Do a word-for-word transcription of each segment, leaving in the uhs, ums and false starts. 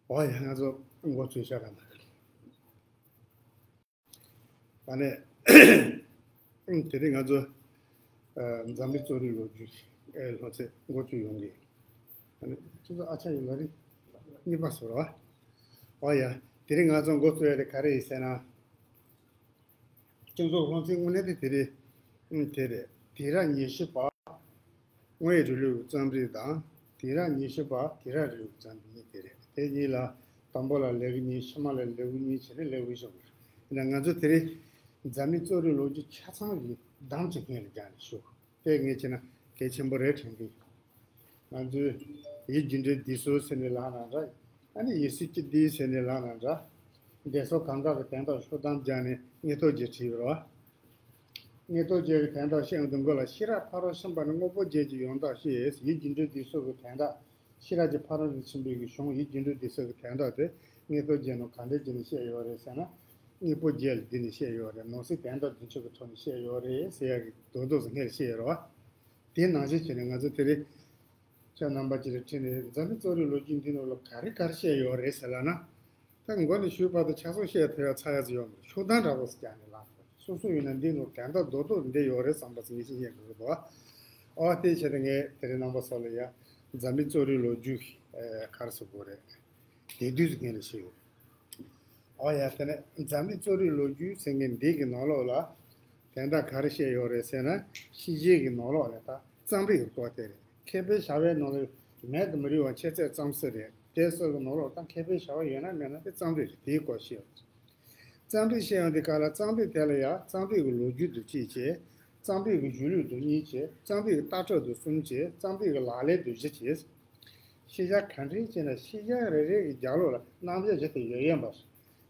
འོ་ཡ། ང་ཚོ་འགོ་ཚུགས་ཤག་ག་ན། ད་ནས་དེ་རིང་ང་ཚོ་ཨ་འཛམ་གླིང་གཙོ་རིག་ལོ་རྒྱུས་ཨེ་སློབ་ཚན་འགོ་བཙུགས་ཡོང་གི། ད་ནས་ཁྱེད་ཚོ་ཨ་ཅག་ཡིན་ལ་རིག་གཉིས་པ་ཟེར་བ། འོ་ཡ། དེ་རིང་ང་ཚོ་འགོ་བཙུགས་ཡ་དེ་ག་རེ་ཡིན་ཟེར་ན། སྤྱི་ཚོགས་སློབ་ཚན་དངོས་གནས་དེ་དེ་རེད། ཨང་། དེ་རེད། དུས་རབས་ཉི་ཤུ་པ། དངོས་ཡོད་རིང་ལུགས་རྩོམ་རིག་དང་། དུས་རབས་ཉི་ཤུ་པ་དུས་རབས་རིང་ལུགས་རྩོམ་རིག་གཉིས་དེ་རེད། དེ་གཉིས་ལ་དང་པོ་ལ་ལེའུ་གཉིས། ཕྱི་མ་ལ་ལེའུ་གཉིས་བྱས་ནས་ལེའུ་བཞི་ཡོད་རེད། ཡིན་ན་ང་ཚོ་དེ་རིང་འཛམ་གླིང་གཙོ་རིག་ལོ་རྒྱུས་ཆ་ཚང་གི་བདམས་བྱས་སྔོན་ལ་སྦྱངས་ནས་ཞུ། དེ་ངས་བྱས་ན་གལ་ཆེན་པོ་རེད་དྲན་གི། ང་ཚོས་ཡིད་རྒྱུད་འགྲོལ་བདེ་སྲུང་ཟེར་ནས་ལབ་ན་འདྲ། ཨ་ནི་ཡིད་སྲིད་སྤྱི་བདེ་ཟེར་ནས་ལབ་ན་འདྲ། བདེ་སྲུང་གང་དག་གི་དོན་དག་ཤོག་གཏམ་སྦྱར་ནས་མངོན་རྟོགས་རྒྱན་བྲིས་ཡོད་རེད་བ། མངོན་རྟོགས་རྒྱན་གྱི་དོན་དག་བཤད་ཡོང་དུས་མགོ་ལ་ཤེས་རབ་ཕ་རོལ་ཕྱིན་པ་ནི་དངོས་པོ་བརྒྱད་ཀྱི་ཡང་དག་བཤད། ཡིད་རྒྱུད་འགྲོལ་བདེ་སྲུང་གི་དོན་དག་ཤེས་རབ་ཀྱི་ཕ་རོལ་ཏུ་ཕྱིན་པའི་གི་གཞུང་ཡིད་རྒྱུད་འགྲོལ་བདེ་སྲུང་གི་དོན་དག་དེ་མངོན་རྟོགས་རྒྱན་ནང་ག་འདྲ་བྱས་ནས་བཤད་ཡོད་རེད་ཟེར་ན། དངོས་པོ་བརྒྱད་ལ་བརྟེན་ནས་བཤད་ཡོད་རེད། ནང་གསེས་དོན་དག་བདུན་ཅུ་གི་ཐོག་ནས་བཤད་ཡོད་རེད་ཟེར་ཡག་གི་རྡོག་རྡོག་ཙམ་སྔོན་ལ་བཤད་ཡོད་རེད་བ། དེ་ནང་བཞིན་བྱས་ནས་ང་ཚོ་དེ་རིང་ཁྱེད་རྣམ་པ་ཅིག་ལ་ཁྲིད་ནས་འཛམ་གླིང་གཙོ་རིག་ལོ་རྒྱུས་འདི་ནང་ལ་ག་རེ་ག་རེ་བཤད་ཡོད་རེད་ཟེར་ལབ་ན། ད་མགོ་ནས་མཇུག་བར་དུ་ཆ་ཚང་བཤད་ཐུབ་ཡ་ཚར་ཡ་ཙམ་ཡོད་མ་རེད། ཤོག་གྲངས་འདྲ་པོ་ཞིག་བརྒྱབ་ནས་ལབ་དགོས། སོ་སོ་ཡིན་ན་འདི་ནང་དོན་དག་རྡོག་རྡོག་འདི་ཡོད་རེད་བསམ་པ་ཞིག་ངེས་ཤེས་རྙེད་དགོས་ཀྱི་འདུག་བ། ཨོ་དེ་བྱས་ཏེ་ངས་དེ་རིང་རྣམ་པ་ཚོ་ལ་ཡ་འཛམ་གླིང་གཙོ་རིག་ལོ་རྒྱུས་ཨེ་ག་རེ་ཟེར་དགོས་རེད། དེ་དུས་སུ་ངས་ལ་ཤེས་ཡོད། ཨོ་ཡ། དེ་ནས་འཛམ་གླིང་གཙོ་རིག་ལོ་རྒྱུས་ཟེར་མཁན་འདི་གི་ནང་ལོགས་ལ་དོན་དག་ག་རེ་བཤད་ཡོད་རེད་ཟེར་ན། ཕྱི་རྒྱལ་གྱི་ནང་ལོགས་ལ་ད་རྩོམ་རིག་གི་སྐོར་དེ་རེད། མཁས་པའི་བྱ་བའི་ནང་ལ་མེད་དུ་མི་རུང་བ་ཆེས་མཛད་རྩོམ་གསུམ་རེད། དེ་སོགས་ཀྱི་ནང་ལོགས་ད་མཁས་པའི་བྱ་བ་ཡོད་ན་མེད་ན་དེ་རྩོམ་རིག་རེད། དེའི་སྐོར་བཤད་ཡོད། རྩོམ་རིག་བཤད་ཡོང་དུས་སྐབས་ལ་རྩོམ་རིག་དེ་ལ་ཡང་རྩོམ་རིག་གི་ལོ་རྒྱུས་དང་གཅིག་བྱས། རྩོམ་རིག་གི་གཞུང་ལུགས་དང་གཉིས་བྱས། རྩོམ་རིག་གི་ལྟ་གྲུབ་དང་གསུམ་བྱས། རྩོམ་རིག་གི་ལག་ལེན་དང་བཞི་བྱས། ཤེས་བྱ་གང་འདྲ་ཅེ་ན། ཤེས་བྱ་རེ་རེ་གི་རྒྱབ་ལོགས་ལ་རྣམ་གཞག་བཞི་དེ་ཡོད་ཡིན་པ།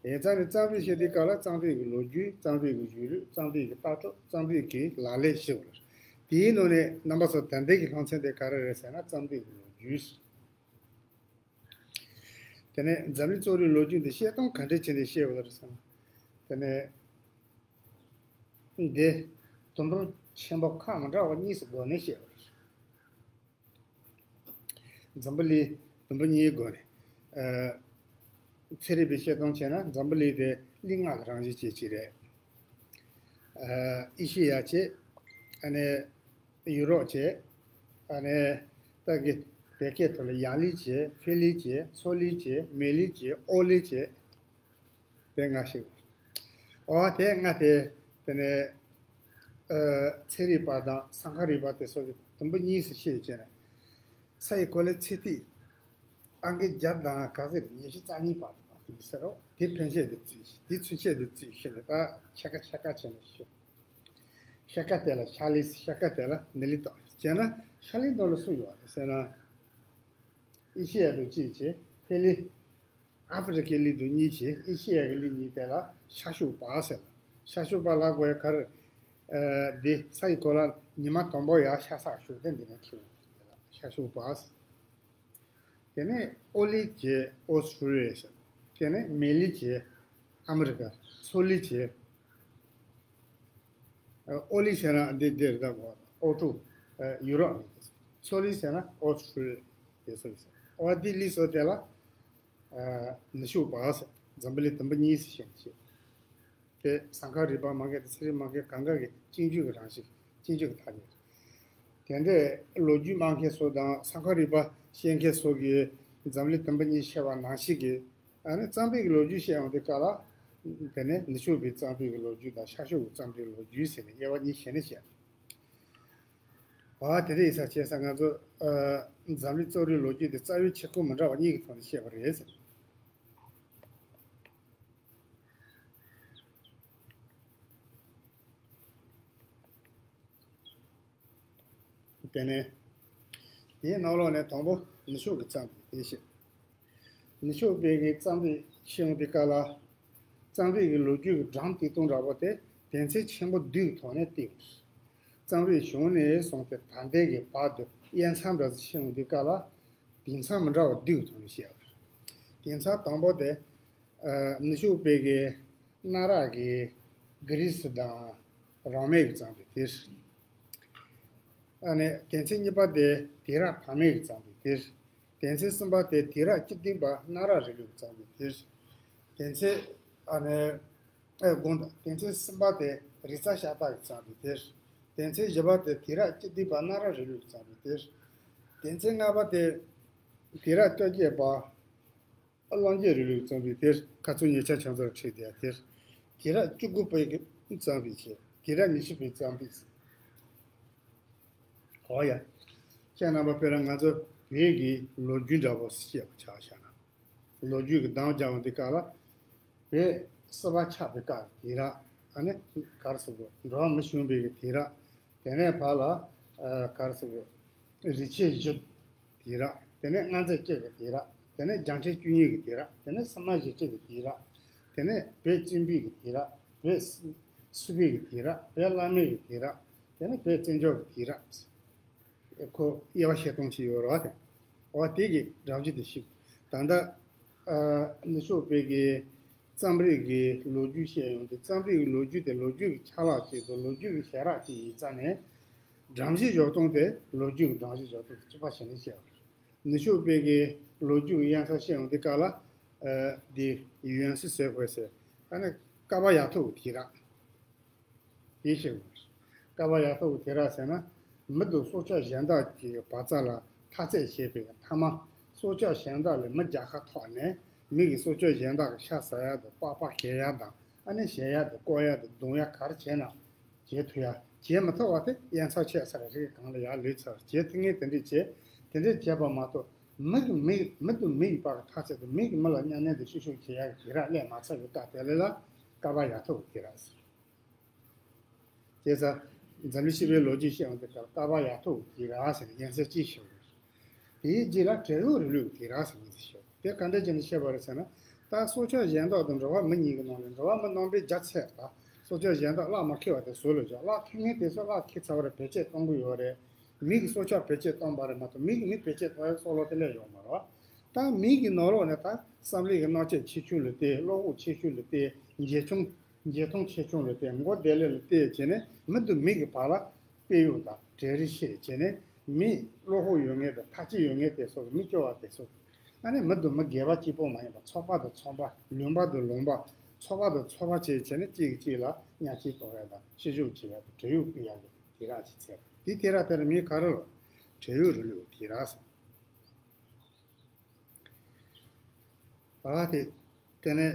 དེ་ཙམ་ནས་རྩོམ་རིག་བཤད་དུས་སྐབས་ལ་རྩོམ་རིག་གི་ལོ་རྒྱུས། རྩོམ་རིག་གི་གཞུང་ལུགས། རྩོམ་རིག་གི་ལྟ་གྲུབ། རྩོམ་རིག་གི་ལག་ལེན་བཞི་ཡོད་རེད། དེའི་ནང་ནས་རྣམ་པ་ཚོ་ད་ལྟའི་གི་སློབ་ཚན་དེ་ག་རེ་རེད་ཟེར་ན་རྩོམ་རིག་གི་ལོ་རྒྱུས། དེ་ནས་འཛམ་གླིང་གཙོ་རིག་ལོ་རྒྱུས་འདི་བཤད་སྟངས་ག་འདྲ་བྱས་ནས་བཤད་པ་རེད་ཟེར་ན། དེ་ནས་འདི་དུམ་བུ་ཆེན་པོ་ཁག་མི་འདྲ་བ་གཉིས་སུ་བགོས་ནས་བཤད་པ་རེད། འཛམ་བུ་གླིང་དུམ་བུ་གཉིས་བགོས་ནས། ཨ། ཚན་རིག་པས་བཤད་སྟངས་བྱས་ན་འཛམ་བུ་གླིང་དེ་གླིང་ལྔ་གི་རང་བཞིན་ཅན་ཅིག་རེད། ཨ། ཨེ་ཤེ་ཡ་བྱས། ཨ་ནི་ཡུ་རོབ་བྱས། ཨ་ནི་ད་གི་བོད་སྐད་ཐོག་ལ་ཡང་གླིང་བྱས། ཕེ་གླིང་བྱས། མཚོ་གླིང་བྱས། མེ་གླིང་བྱས། ཨོ་གླིང་བྱས། དེ་ལྔ་ཞིག་ཨོ་དེ་ལྔ་དེ། དེ་ནས་ཨ་ཚན་རིག་པ་དང་ས་ཁམས་རིག་པ་དེ་སོགས་ཀྱིས་དུམ་བུ་གཉིས་སུ་ཕྱེ་བྱས་ནས། ས་ཡི་གོ་ལའི་ཚད་ཐིག་ཨང་ཀི་བརྒྱ་དང་ག་ཚོད་རེད། ཉི་ཤུ་རྩ་གཉིས་བར་དུ་ཟེར་རོ། དེ་ཕན་ཆད་དེ་བརྩིས། དེ་ཚུན་ཆད་དེ་བརྩིས་ཤེས་ནས། ད་ཕྱེད་ཀ་ཕྱེད་ཀ་བྱས་ནས་ཞུ། ཕྱེད་ཀ་དེ་ལ་ཤར་གླིང་། ཕྱེད་ཀ་དེ་ལ་ནུབ་གླིང་དང་བྱས་ན། ཤར་གླིང་ནང་ལ་སུ་ཡོད་རེད་ཟེར་ན། ཨེ་ཤེ་ཡ་དང་གཅིག་བྱས། ཕེ་གླིང་། ཨ་ཧྥེ་རི་ཁའི་གླིང་དང་གཉིས་བྱས། ཨེ་ཤེ་ཡ་གི་གླིང་གཉིས་དེ་ལ་ཤར་ཕྱོགས་བར་ཟེར། ཤར་ཕྱོགས་བར་ལབ་དགོས་ཡ་ག་རེ། ཨ། འདི་ས་ཡི་གོ་ལ་ཉི་མ་དང་པོ་ཡར་ཤར་ས་ཕྱོགས་དེ་འདི་ནས་འཁེལ་བ་དེ་ལ་ཤར་ཕྱོགས་བར་ཟེར། དེ་ནས་ཨོ་གླིང་བྱས། ཨོ་སི་ཀྲོ་ལི་ཡ་ཟེར། དེ་ནས་མེ་གླིང་བྱས། ཨ་མི་རི་ཀ། མཚོ་གླིང་བྱས། ཨོ་གླིང་ཟེར་ན་འདི་འདིར་ད་གོ། ཨོ་ཀྲུག་ཨ། ཡུ་རོབ་ནས། མཚོ་གླིང་ཟེར་ན་ཨོ་སི་ཀྲོ་ལི་ཡ་ཟེར། ཨོ་འདི་གླིང་ཚོ་དེ་ལ་ཨ་ནུབ་ཕྱོགས་བར་ཟེར། འཛམ་བུ་གླིང་དུམ་བུ་གཉིས་སུ་ཕྱེ་ནས་བཤད། དེ་ས་ཁམས་རིག་པ་མང་གེ་དང་ཚན་རིག་མང་གེ་གང་ག་གི་སྤྱི་འཇུག་གི་རང་བཞིན། སྤྱི་འཇུག་གི་ཐ་སྙད། དེ་འདྲའི་ལོ་རྒྱུས་སྨྲ་མཁན་ཚོ་དང་ས་ཁམས་རིག་པ་ཤེས་མཁན་ཚོ་གིས་འཛམ་གླིང་དུམ་བུ་གཉིས་ཕྱེ་བ་ནང་བཞིན་གྱི། ཨ་ནི་རྩོམ་རིག་གི་ལོ་རྒྱུས་བཤད་ཡོང་དུས་སྐབས་ལ། དེ་ནས་ནུབ་ཕྱོགས་པའི་རྩོམ་རིག་གི་ལོ་རྒྱུས་དང་ཤར་ཕྱོགས་ཀྱི་རྩོམ་རིག་གི་ལོ་རྒྱུས་ཟེར་ནས་དབྱེ་བ་གཉིས་ཕྱེ་ནས་བཤད། ཨ། དེ་འདྲ་ཡིན་ས་བྱས་ཙང་ང་ཚོ་ཨ་འཛམ་གླིང་རྩོམ་རིག་ལོ་རྒྱུས་དེ་རྩ་བའི་ཆེ་ཁུངས་མི་འདྲ་བ་གཉིས་ཀྱི་ཐོག་ནས་བཤད་པ་རེད་ཟེར། དེ་ནས་དེའི་ནང་ལོགས་ནས་དང་པོ་ནུབ་ཕྱོགས་ཀྱི་རྩོམ་རིག་དེ་བཤད། ནུབ་ཕྱོགས་པའི་གི་རྩོམ་རིག་ཤེས་ཡོང་དུས་སྐབས་ལ། རྩོམ་རིག་གི་ལོ་རྒྱུས་ཀྱི་སྒྲོམ་གཏིང་སྟོང་འདྲ་པོ་དེ་དོན་ཚན་ཆེན་པོ་བདུན་གྱི་ཐོག་ནས་བསྟན། རྩོམ་རིག་བྱུང་ནས་བཟུང་སྟེ་ད་ལྟའི་གི་བར་དུ་དབྱེ་མཚམས་འདྲ་ཞིག་ཕྱེ་ཡོང་དུས་སྐབས་ལ། དེང་སང་མི་འདྲ་བ་བདུན་གྱི་ཐོག་ནས་བཤད་པ་རེད། དེང་སང་དང་པོ་དེ། ཨ། ནུབ་ཕྱོགས་པའི་གི་གནའ་རབས་ཀྱི་གྷི་རི་སི་དང་རོ་མའི་གི་རྩོམ་རིག་དེ་རེད། ཨ་ནི་སྡེ་ཚན་གཉིས་པ་དེ་དུས་རབས་བར་མའི་གི་བརྩམས་པའི་དེབ། སྡེ་ཚན་གསུམ་པ་དེ་དུས་རབས་བཅུ་བདུན་པ་གནའ་རབས་རིང་ལུགས་བརྩམས་པའི་དེབ། སྡེ་ཚན་ཨ་ནི་ཨེ་དགོངས་དག་སྡེ་ཚན་གསུམ་པ་དེ་རིག་རྩལ་ཤ་སྟག་གིས་བརྩམས་པའི་དེབ། སྡེ་ཚན་བཞི་པ་དེ་དུས་རབས་བཅུ་བདུན་པ་གནའ་རབས་རིང་ལུགས་བརྩམས་པའི་དེབ། སྡེ་ཚན་ལྔ་པ་དེ་དུས་རབས་བཅོ་བརྒྱད་པ་གླང་རྒྱལ་རིང་ལུགས་བརྩམས་པའི་དེབ། ཁ་ཚུར་ཉེ་ཆར་ཆང་ཚར་ཁྲིད་དེ་དེབ། དུས་རབས་བཅུ་དགུ་པའི་གི་བརྩམས་པའི་ཆེད་དུས་རབས་ཉི་ཤུ་པའི་བརྩམས་པའི། ཨོ་ཡ། ཁྱེད་རྣམ་པ་དཔེར་ན་ང་ཚོ་བོད་ཀྱི་ལོ་རྒྱུས་འདྲ་པོ་བཤད་པ་ཆ་བཞག་ན། ལོ་རྒྱུས་ཀྱི་གདམ་རྒྱག་པ་འདི་སྐབས་ལ། བོད་སིལ་བུ་ཆགས་པའི་སྐབས་ཀྱི་དུས་རབས། ཨ་ནི་ག་རེ་ཟེར་དགོས། འགྲོ་བ་མི་ཤོང་བའི་གི་དུས་རབས། དེ་ནས་ཕར་ལ་ཨ་ག་རེ་ཟེར་དགོས། རིག་ཆེན་བཞི་དུས་རབས། དེ་ནས་མངའ་མཛད་བཅུ་གི་དུས་རབས། དེ་ནས་རྒྱལ་ཕྲན་བཅུ་གཉིས་ཀྱི་དུས་རབས། དེ་ནས་སིལ་མ་ཞེ་གཅིག་གི་དུས་རབས། དེ་ནས་བོད་བཙན་པོའི་གི་དུས་རབས། བོད་སིལ་བུའི་གི་དུས་རབས། བོད་བླ་མའི་གི་དུས་རབས། དེ་ནས་བོད་བཙན་བྱོལ་གྱི་དུས་རབས། ཁོ་དབྱེ་བ་ཕྱེ་སྟངས་ཅིག་ཡོད་རེད་བ་དེ། འོ་དེ་གི་སྒྲ་བརྗོད་དེ་ཞིག་ད་ལྟ་ཨ་ནུབ་ཕྱོགས་པའི་གི་རྩོམ་རིག་གི་ལོ་རྒྱུས་བཤད་ཡོང་དུས། རྩོམ་རིག་གི་ལོ་རྒྱུས་དེ་ལོ་རྒྱུས་ཀྱི་ཆ་ལག་ཅིག་དང་ལོ་རྒྱུས་ཀྱི་ཞལ་རས་ཅིག་ཡིན་ཙང་ནས། སྒྲ་བརྗོད་སྦྱོར་སྟངས་དེ་ལོ་རྒྱུས་ཀྱི་སྒྲ་བརྗོད་སྦྱོར་སྟངས་དེ་གཅིག་པ་བྱས་ནས་བཤད་པ་རེད། ནུབ་ཕྱོགས་པའི་གི་ལོ་རྒྱུས་ཀྱི་དབྱངས་འཆར་བཤད་ཡོང་དུས་སྐབས་ལ། ཨ་འདི་ཡོན་སི་ཟེར་དགོས་ཟེར། ཨ་ནི་ཀ་པ་ཡ་ཐོ་གི་དུས་རབས། དེ་བཤད་དགོས། ཀ་པ་ཡ་ཐོ་གི་དུས་རབས་ཟེར་ན། མི་དང་སྲོག་ཆགས་གཞན་དག་གི་བར་མཚམས་ལ་འཐབ་རྩོད་བྱེད་པའི་མཐའ་མ། སྲོག་ཆགས་གཞན་དག་ལ་མི་རྒྱག་ཁ་ཐོག་ནས། མི་གིས་སྲོག་ཆགས་གཞན་དག་གི་ཤ་ཟ་ཡག་དང་པགས་པ་གས་ཡག་དང་། ཨ་ནི་བཞེས་ཡག་དང་བཀོག་ཡག་དང་རྡུང་ཡག་ག་རེ་བྱས་ན་བྱེད་ཐུབ་ཡག་བྱེད་མི་ཐུབ་པ་དེ་དབྱངས་འཆར་ཆད་ཚར། རི་གང་ལ་ཡར་ལུས་ཚར། བྱེད་ཐུབ་མཁན་དེ་འདྲས་བྱེད། དེ་འདྲས་བྱས་པ་མ་གཏོགས། མི་གི་མི་མི་དང་མི་ཡི་བར་གྱི་འཐབ་རྩོད་དང་། མི་གིས་མི་ལ་གཉའ་གནོན་དང་བཤུ་གཞོག་བྱེད་ཡག་གི་དུས་རབས་སླེབས་མ་ཚར་བའི་སྐབས་དེ་ལ་ལ་ཀ་པ་ཡ་ཐོ་གི་དུས་རབས་ཟེར། བྱས་ཙང་། འཛམ་གླིང་སྤྱི་པའི་ལོ་རྒྱུས་བཤད་ཡོང་དུས་སྐབས་ཀ་པ་ཡ་ཐོ་གི་དུས་རབས་ཟེར་ནས་དབྱངས་འཆར་གཅིག་ཞུ་དགོས། དེའི་རྗེས་ལ་བྲན་གཡོག་རིང་ལུགས་ཀྱི་དུས་རབས་ཟེར་ནས་ཞུ། དེ་ག་འདྲ་བྱས་ནས་བཤད་པ་རེད་ཟེར་ན། ད་སྲོག་ཆགས་གཞན་དག་དང་འགྲོ་བ་མི་གཉིས་ཀྱི་ནང་ནས་འགྲོ་བ་མི་རྣམ་པའི་རྒྱ་ཆེ་བ། སྲོག་ཆགས་གཞན་དག་གླགས་མ་འཁེལ་བ་དེ་ཟུར་ལ་བཞག་གླགས་འཁེལ་མཁན་དེ་ཚོ་གླགས་འཁེལ་ཚར་བ་རེད། བེད་སྤྱད་གཏོང་གི་ཡོད་རེད། མི་གིས་སྲོག་ཆགས་བེད་སྤྱད་གཏོང་པ་རེད་མ་གཏོགས། མི་གིས་མི་བེད་སྤྱད་གཏོང་ཡག་བསམ་བློ་དེ་སླེབས་ཡོད་མ་རེད་བ། ད་མི་གི་ནང་ལོགས་ནས་ད་བསམ་བློ་གི་རྣམ་དཔྱོད་ཆེ་ཆུང་ལ་བལྟས། བློ་ཁོག་ཆེ་ཆུང་ལ་བལྟས། འཇོན་ཐང་འཇོན་ཐང་ཆེ་ཆུང་ལ་བལྟས། མགོ་བདེ་ལེགས་ལ་བལྟས་བྱས་ནས། མི་དང་མི་གི་བར་ལ་དཔེ་གཡོག་དང་གྲལ་རིམ་བྱས་བྱས་ནས། མི་བློ་ཁོག་ཡོད་མཁན་དང་ཐ་ཆད་ཡོད་མཁན་དེ་ཚོ་གི། མི་སྐྱོ་བ་དེ་ཚོ་གི། ཨ་ནི་མི་དང་མི་སྒེར་པ་གཅིག་པོ་མ་ཡིན་པ། ཚོགས་པ་དང་ཚོགས་པ། ལུང་པ་དང་ལུང་པ། ཚོགས་པ་དང་ཚོགས་པ་བྱས་བྱས་ནས་གཅིག་གིས་གཅིག་ལ་ཉམས་ཞིབ་གཏོང་ཡག་དང་བཤུ་གཞོག་བྱེད་ཡག་དང་བྲན་གཡོག་སྤེལ་ཡག་གི་དུས་རབས་ཅིག་ཚེ། དེའི་དུས་རབས་དེ་ལ་མིང་ག་རེ་ལབ། བྲན་གཡོག་རིང་ལུགས་དུས་རབས་ཟེར། ཨ་དེ། དེ་ནས་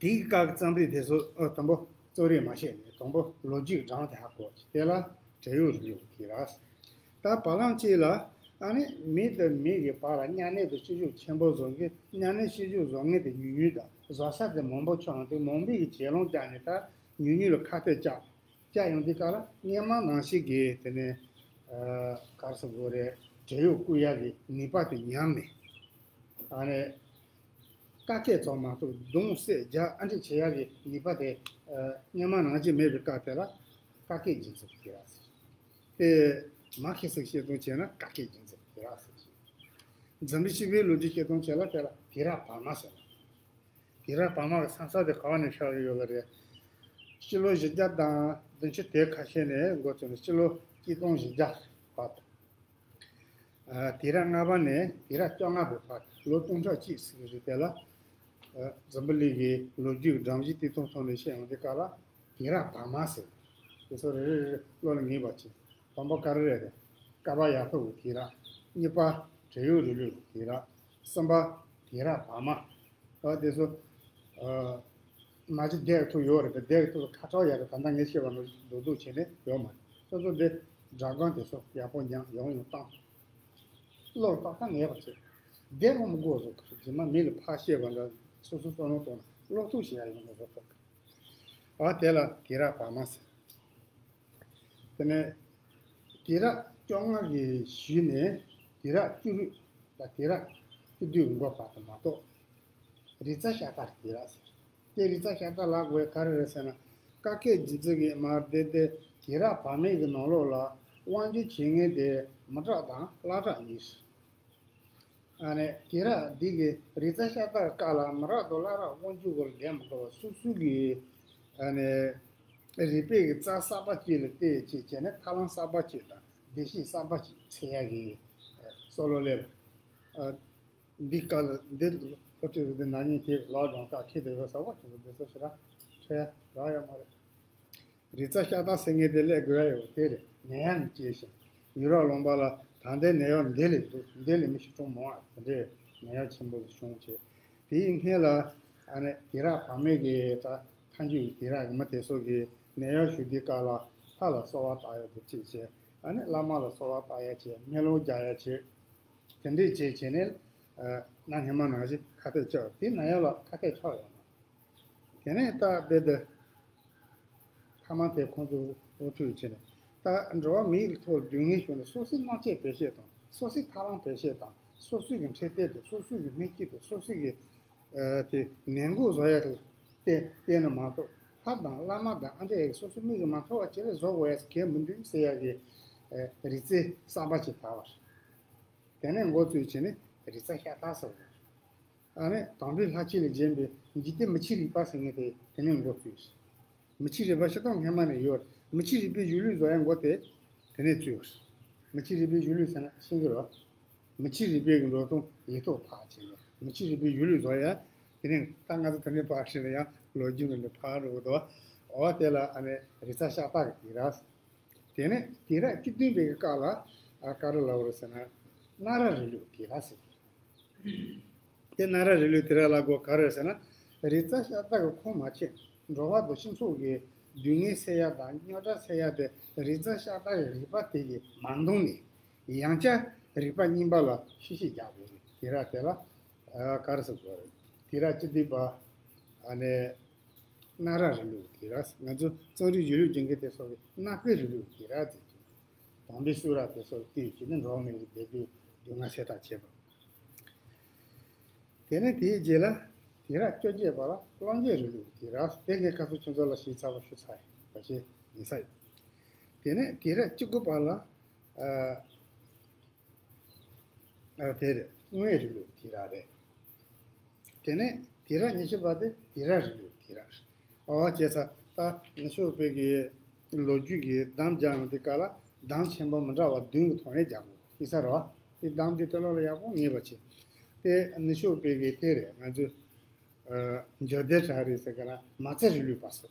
དེའི་སྐབས་ཀྱི་རྩོམ་རིག་དེ་ཚོ། ཨ། དང་པོ་རྩོམ་རིག་མ་བཤད་ནས། དང་པོ་ལོ་རྒྱུས་སྒྲོམ་དེ་ཧ་གོ། དེ་ལ་བྲན་གཡོག་རིང་ལུགས་དུས་རབས། ད་བར་ལམ་གཅིག་ལ། ཨ་ནི་མི་དང་མི་གི་བར་ལ་གཉའ་གནོན་དང་བཤུ་གཞོག་ཆེན་པོ་བཟོ་མཁན། གཉའ་གནོན་བཤུ་གཞོག་བཟོ་མཁན་དེ་ཉུང་ཉུང་དང་། བཟོ་ས་དེ་མང་པོ་ཆགས་ཡོང་དུས། མང་པོ་གིས་གྱེན་ལངས་བརྒྱབ་ནས་ད་ཉུང་ཉུང་ལ་ཁ་གཏད་བཅག་བཅག་ཡོང་དུས་སྐབས་ལ། སྔོན་མ་ནང་བཞིན་གྱི་དེ་ནས་ཨ་ག་རེ་ཟེར་དགོས་རེད། བྲན་གཡོག་བཀོལ་ཡག་གི་ནུས་པ་དེ་ཉམས་ནས། ཨ་ནི་བཀག་སྐད་ཙམ་མ་གཏོགས་རྡུང་བསད་རྒྱག་ཨ་འདྲས་བྱེད་ཡག་གི་ནུས་པ་དེ་ཨ་སྔོན་མ་ནང་བཞིན་མེད་པའི་སྐབས་དེ་ལ་བཀག་སྐད་རྒྱུན་འཛིན་དུས་རབས་ཟེར། དེ་མར་ཁེ་སིའི་བཤད་སྟངས་བྱས་ན་བཀག་སྐད་རྒྱུན་འཛིན་དུས་རབས་ཟེར། འཛམ་གླིང་སྤྱི་པའི་ལོ་རྒྱུས་བཤད་སྟངས་བྱས་ན་དེ་ལ་དུས་རབས་བར་མ་ཟེར། དུས་རབས་བར་མ་གི་མཚམས་ས་དེ་ག་བ་ནས་ཆགས་ཀྱི་ཡོད་པ་རེད། སྤྱི་ལོ་བཞི་བརྒྱ་དང་བདུན་ཅུ་དེ་ཁ་ཤས་ནས་འགོ་བཙུགས་ནས་སྤྱི་ལོ་གཅིག་སྟོང་བཞི་བརྒྱ་བར་དུ། ཨ། དུས་རབས་ལྔ་པ་ནས་དུས་རབས་བཅོ་ལྔ་པའི་བར། ལོ་སྟོང་ཕྲག་གཅིག་ཟེར་གྱི་རེད། དེ་ལ་ཨ་འཛམ་བུ་གླིང་གི་ལོ་རྒྱུས་ཀྱི་སྒྲོམ་གཞི་དེ་མཐོང་ཐོག་ནས་བཤད་ཡོང་དུས་སྐབས་ལ་དུས་རབས་བར་མ་ཟེར། དེ་ཚོ་རེ་རེ་རེ་བློ་ལ་ངེས་པ་བྱེད། དང་པོ་ག་རེ་རེད་དེ། ཀ་པ་ཡ་ཐོ་གི་དུས་རབས། གཉིས་པ་བྲན་གཡོག་རིང་ལུགས་ཀྱི་དུས་རབས། གསུམ་པ་དུས་རབས་བར་མ། ཨ། དེ་ཚོ་ཨ་མ་གཞི་བསྡད་ཐུབ་ཡོད་རེད་དེ། བསྡད་ཐུབ་ཁ་ཁྲ་ཡ་རེད། ད་ལྟ་ངས་བཤད་པ་ནང་བཞིན་རྡོག་རྡོག་བྱས་ནས་ཡོད་མ་རེད། སོ་སོ་འདི་སྒྲ་སྒམ་དེ་ཚོ་ཡག་པོ་ཉན། ཡོང་ཡོང་བཏང་། བློར་ཏག་ཏག་ངེས་པ་བྱེད། བསྡད་ཡོང་མི་དགོས་བཟོ། རྗེས་མ་མི་ལ་ཕར་བཤད་པ་འདྲ། སོ་སོ་བསམ་བློ་གཏོང་ན་བློ་ཐུག་ཞིག་ཡ་ཡོང་མི་བཟོ་ཐུབ། ཨ། དེ་ལ་དུས་རབས་བར་མ་ཟེར། དེ་ནས་དུས་རབས་བཅོ་ལྔ་གི་གཞུག་ནས་དུས་རབས་བཅུ་དྲུག་དང་དུས་རབས་བཅུ་བདུན་གྱི་མགོ་བར་དུ་མ་གཏོགས། རིག་རྩལ་ཤ་སྟག་གི་དུས་རབས་ཟེར། དེ་རིག་རྩལ་ཤ་སྟག་ལབ་དགོས་ག་རེ་རེད་ཟེར་ན། བཀག་སྐད་རྒྱུན་འཛིན་གྱི་མ་རེད་དེ། དུས་རབས་བར་མའི་གི་ནང་ལོགས་ལ་དབང་སྒྱུར་བྱེད་མཁན་དེ་མི་དྲག་དང་བླ་དྲག་གཉིས་རེད། ཨ་ནི་དུས་རབས་འདི་གི་རིག་རྩལ་ཤ་སྟག་གི་སྐབས་ལ་མི་དྲག་དང་བླ་དྲག་དབང་སྒྱུར་སྐོར་ལ་བསྡད་མི་དགོས་པར་སོ་སོ་གི་ཨ་ནི་ རིག་པའི་གི་རྩལ་གསར་པ་ཅིག་ལ་བལྟས་བྱས་བྱས་ནས་ཐབས་ལམ་གསར་པ་ཅིག་དང་བདེ་སྐྱིད་གསར་པ་ཅིག་འཚོལ་ཡག་གི་བསམ་བློ་སླེབས། འདི་སྐབས་ལ་འདི་སློབ་ཁྲིད་རེད་དེ་ན་ནིང་དེ་ལག་སྦྱང་སྐབས་ཁྱེད་དེ་བས་ཟབ་པ་ཁྱེད་ཚོ་འདི་ཚོ་ཞེ་དྲག་འཕྲད་རག་ཡོད་མ་རེད། རིག་རྩལ་ཤ་སྟག་ཟེར་མཁན་དེ་སླེབས་དགོས་ཡ་ཡོད་དེ་རེད། ནད་ཡམས་ནས་སྐྱེས་ཤིང་ཡུ་རོབ་ལུང་པ་ལ་ད་ལྟའི་ནད་གཡོག་འདི་ལས་འདུག་འདི་ལས་མི་ཤི་གྲངས་མང་བ་དེ་འདྲའི་ནད་གཡོག་ཆེན་པོ་ཞིག་བྱུང་བྱས། དེའི་སྔོན་ལ་ཨ་ནི་དུས་རབས་བར་མའི་གི་ད་མཐའ་མཇུག་དུས་རབས་མི་དེ་ཚོ་གི་ནད་གཡོག་ཞུ་དུས་སྐབས་ལ་ལྷ་ལ་གསོལ་བ་བཏབ་ཡ་དེ་གཅིག་བྱས། ཨ་ནི་བླ་མ་ལ་གསོལ་བ་བཏབ་ཡ་བྱས། མེ་ལོང་རྒྱག་ཡ་བྱས། དེ་འདྲས་བྱས་བྱས་ནས་གནའ་སྔ་མ་ནང་བཞིན་ཁ་གཏད་བཅག་དེ་ནད་གཡོག་ལ་ཁ་གཏད་བཅག་ཡོང་བ། དེ་ནས་ད་རྦད་དེ་ཐ་མ་དེ་ཁོང་ཚོ་དབུ་ཁྲིད་བྱས་ནས་ད་འགྲོ་བ་མིའི་ཐོག་སྡུག་བསྔལ་བྱུང་ནས་སོ་སོའི་སྣང་བྱེད་བེད་སྤྱོད་དང་སོ་སོའི་ཐབས་ལམ་བེད་སྤྱོད་དང་སོ་སོའི་གི་འཕྲོད་བསྟེན་དང་སོ་སོའི་གི་སྨན་དཀྱིལ་དང་སོ་སོའི་གི་དེ་ནད་འགོག་བཟོ་ཡ་དང་བསྟེན་བསྟེན་ན་མ་གཏོགས་ལྷ་དང་བླ་མ་དང་ཨ་འདྲས་སོ་སོའི་མིག་གིས་མ་མཐོང་བ་ཅིག་ལ་བཟོ་དགོས་ཡ་གལ་མི་འདུག་ཟེར་ཡ་གི་རིག་རྩལ་གསར་པ་ཅིག་དར་བ་རེད། དེ་ནས་འགོ་བཙུགས་བྱས་ནས་རིག་རྩལ་ཤ་སྟག་ཟེར་བ་རེད། ཨ་ནི་དམ་པའི་ལྷ་ཆོས་ལས་བརྒྱན་པའི་འཇིག་རྟེན་མི་ཆོས་རིག་པ་ཟེར་མཁན་དེ་དེ་ནས་འགོ་བཙུགས། མི་ཆོས་རིག་པ་སྤྱིར་བཏང་སྔ་མ་ནས་ཡོད། མི་ཆོས་རིག་པའི་གཞུང་ལུགས་བཟོ་ཡ་འགོ་དེ་དེ་ནས་བཙུགས། མི་ཆོས་རིག་པའི་གཞུང་ལུགས་ཟེར་ན་ཤེས་ཀྱི་རེད། མི་ཆོས་རིག་པའི་གི་འགྲོ་སྟངས་ཡིག་ཐོག་ཕབ་བྱས་ནས་མི་ཆོས་རིག་པའི་གཞུང་ལུགས་བཟོ་ཡ། དེ་ནས་ད་ང་ཚོ་དེ་འདྲའི་ཕར་ཕྱིན་ན་ཡང་ལོ་རྒྱུས་ནང་ནས་ཕར་འགྲོ་གི་འདུག་འོ་དེ་ལ་ཨ་ནི་རིག་རྩལ་ཤ་སྟག་གི་དུས་རབས། དེ་ནས་དུས་རབས་བཅུ་བདུན་པའི་སྐབས་ལ་ཨ་ག་རེ་ལབ་རེད་ཟེར་ན། གནའ་རབས་རིང་ལུགས་དུས་རབས་ཟེར། དེ་གནའ་རབས་རིང་ལུགས་དུས་རབས་ལབ་དགོས་ག་རེ་རེད་ཟེར་ན། རིག་རྩལ་ཤ་སྟག་གི་ཁོངས་མ་ཆད་འགྲོ་བ་དང་སྤྱི་ཚོགས་ཀྱི་སྡུག་བསྔལ་སེལ་ཡ་དང་རྙོག་དྲ་སེལ་ཡ་དེ་རིག་རྩལ་ཤ་སྟག་གི་རིག་པ་དེ་གིས་མ་འདང་ནས་ཡང་བསྐྱར་རིག་པ་རྙིང་པ་ལ་ཤུགས་ཤིག་རྒྱག་པའི་དུས་རབས་དེ་ལ་ཨ་ག་རེ་ཟེར་དགོས་རེད། དུས་རབས་བཅུ་བདུན་པ་ཨ་ནི། གནའ་རབས་རིང་ལུགས་དུས་རབས། ང་ཚོ་རྩོམ་རིག་གཞུང་ལུགས་སྦྱོང་མཁན་དེ་ཚོ་གིས་གནའ་བོའི་རིང་ལུགས་དུས་རབས་ཟེར་གྱི། དམ་པའི་གསུང་རབ་དེ་ཚོ་བལྟས་བྱས་ནས་འགྲོ་བ་མིའི་བདེ་སྡུག་སྡུག་བསྔལ་སེལ་ཐབས་བྱེད་པ། དེ་ནས་དེའི་རྗེས་ལ་དུས་རབས་བཅོ་བརྒྱད་པ་ལ་གླང་རྒྱལ་རིང་ལུགས་དུས་རབས། དེ་ངས་ཁ་སང་ཁྱོད་ཚོ་ལ་ཞིབ་ཚགས་པོ་ཞུ་ཚར་ཡིན་པ་ཞིག་ཡིན་ས་ཡིན། དེ་ནས་དུས་རབས་བཅུ་དགུ་པ་ལ་ཨ། ཨ་དེ་རེད། དངོས་རིང་ལུགས་དུས་རབས་རེད། དེ་ནས་དུས་རབས་ཉི་ཤུ་པ་དེ་དུས་རབས་རིང་ལུགས་དུས་རབས་རེད། ཨོ་བྱས་ཙང་ད་ནུབ་ཕྱོགས་པའི་གི་ལོ་རྒྱུས་ཀྱི་གདམ་རྒྱག་ཡོང་དུས་སྐབས་ལ་གདམ་ཆེན་པོ་མི་འདྲ་བ་བདུན་གྱི་ཐོག་ནས་རྒྱག་དགོས་ཡིན་ས་རེད་བ། དེ་གདམ་དེ་དེ་ལོ་ལ་ཡག་པོ་ངེས་པ་བྱེད། དེ་ནུབ་ཕྱོགས་པའི་གི་དེ་རེད། ང་ཚོས་འཇོ་སྡེ་གྲ་རེ་ཟེར་ག་ལ་མ་རྩ་རིང་ལུགས་པ་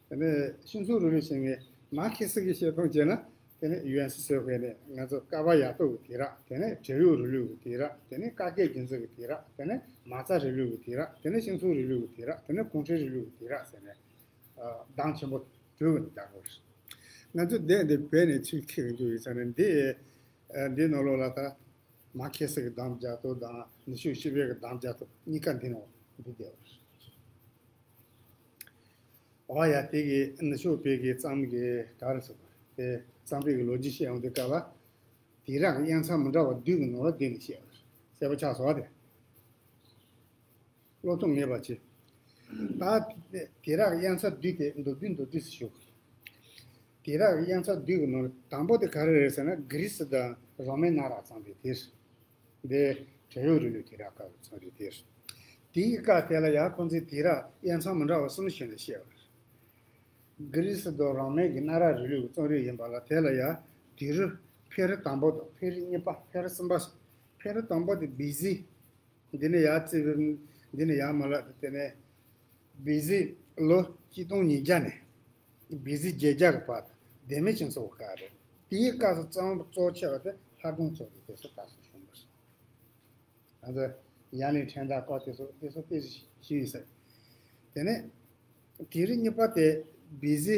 ཟེར། དེ་ནས་ཤིང་འཛུགས་རིང་ལུགས་ཟེར་མཁན་མར་ཁེ་སི་གི་བཤད་སྟངས་བྱས་ན། དེ་ནས་ཡུ་ཨེན་སི་ཟེར་བས་ནས་ང་ཚོ་ཀ་བ་ཡ་ཏོ་གི་དུས་རབས། དེ་ནས་བྲན་གཡོག་རིང་ལུགས་ཀྱི་དུས་རབས། དེ་ནས་བཀའ་བརྒྱུད་རྒྱུད་འཛིན་གྱི་དུས་རབས། དེ་ནས་མ་རྩ་རིང་ལུགས་ཀྱི་དུས་རབས། དེ་ནས་ཤིང་འཛུགས་རིང་ལུགས་ཀྱི་དུས་རབས། དེ་ནས་གུང་ཁྲན་རིང་ལུགས་ཀྱི་དུས་རབས་ཟེར་ནས་གདམ་ཆེན་པོ་དྲུག་གི་རྒྱག་དགོས་རེད། ང་ཚོ་འདས་འདི་བོད་ནས་ཚུར་འཁྱེར་རྒྱུ་ཡིན་ས་ནས་འདི་འདི་ནང་ལོགས་ལ་ད་མར་ཁེ་སི་གི་གདམ་རྒྱག་སྟངས་དང་ནུབ་ཕྱོགས་སྤྱི་པའི་གི་གདམ་རྒྱག་སྟངས་གཉིས་ཀ་འདི་ནང་འདུས་བསྡད་ཡོད་རེད། འོ་ཡ། དེ་གི་ནུབ་ཕྱོགས་པའི་གི་རྩོམ་གི་ག་རེ་ཟེར་དགོས་རེད། དེ་རྩོམ་རིག་གི་ལོ་རྒྱུས་བཤད་ཡོང་དུས་སྐབས་ལ་དུས་རབས་ཀྱི་དབྱེ་མཚམས་མི་འདྲ་བ་བདུན་གྱི་ནང་ལ་བསྡུས་ནས་བཤད་ཡོད་རེད། གསལ་པོ་ཆགས་སོང་བ་དེ། བློ་ཐུབ་ངེས་པ་བྱེད། ད་དུས་རབས་ཀྱི་དབྱེ་མཚམས་བསྡུས་ཏེ་མདོར་བསྡུས་མདོར་བསྡུས་སུ་ཞུ། དུས་རབས་ཀྱི་དབྱེ་མཚམས་བསྡུས་ཀྱི་ནང་དང་པོ་དེ་ག་རེ་རེད་ཟེར་ན་གྷི་རི་སི་དང་རོ་མའི་གནའ་རབས་རྩོམ་རིག་དེ་རེད། འདི་བྲན་གཡོག་རིང་ལུགས་དུས་རབས་སྐབས་ཀྱི་རྩོམ་རིག་དེ་རེད། དེའི་སྐབས་དེ་ལ་ཡང་ཁོང་ཚོས་དུས་རབས་དབྱེ་མཚམས་མི་འདྲ་བ་གསུམ་བྱས་ནས་བཤད་པ་རེད། གྷི་རི་སི་དང་རོ་མའི་གི་གནའ་རབས་རིང་ལུགས་ཀྱི་རྩོམ་རིག་ཡིན་པ་ལ་དེ་ལ་ཡང་དུས་རབས་ཕེ་རི་དང་པོ་དང་ཕེ་རི་གཉིས་པ། ཕེ་རི་གསུམ་པ། ཕེ་རི་དང་པོ་དེ་བི་སི། འདི་ནས་ཡར་བརྩིས་པའི་འདི་ནས་ཡར་མར་ལ་དེ་ནས་བི་སི་ལོ་གཅིག་སྟོང་ཉིས་བརྒྱ་ནས་བི་སི་བརྒྱད་བརྒྱ་གི་བར་ལྡེ་མིག་ཆུ་མཚོ་གི་སྐབས་རེད། དེའི་སྐབས་སུ་རྩོམ་གཙོ་ཆེ་བ་དེ་ལྷ་སྒྲུང་རྩོམ་རིག་དེ་ཚོ་དར་སྲོལ་བྱུང་བ་རེད། ང་ཚོ་ཡ་ལན་ཕྲེང་ཐང་སྐོར་དེ་ཚོ་དེ་ཚོ་དཔེ་ཞིག་ཡིན་ཟེར། དེ་ནས་དུས་རབས་གཉིས་པ་དེ་བི་སི་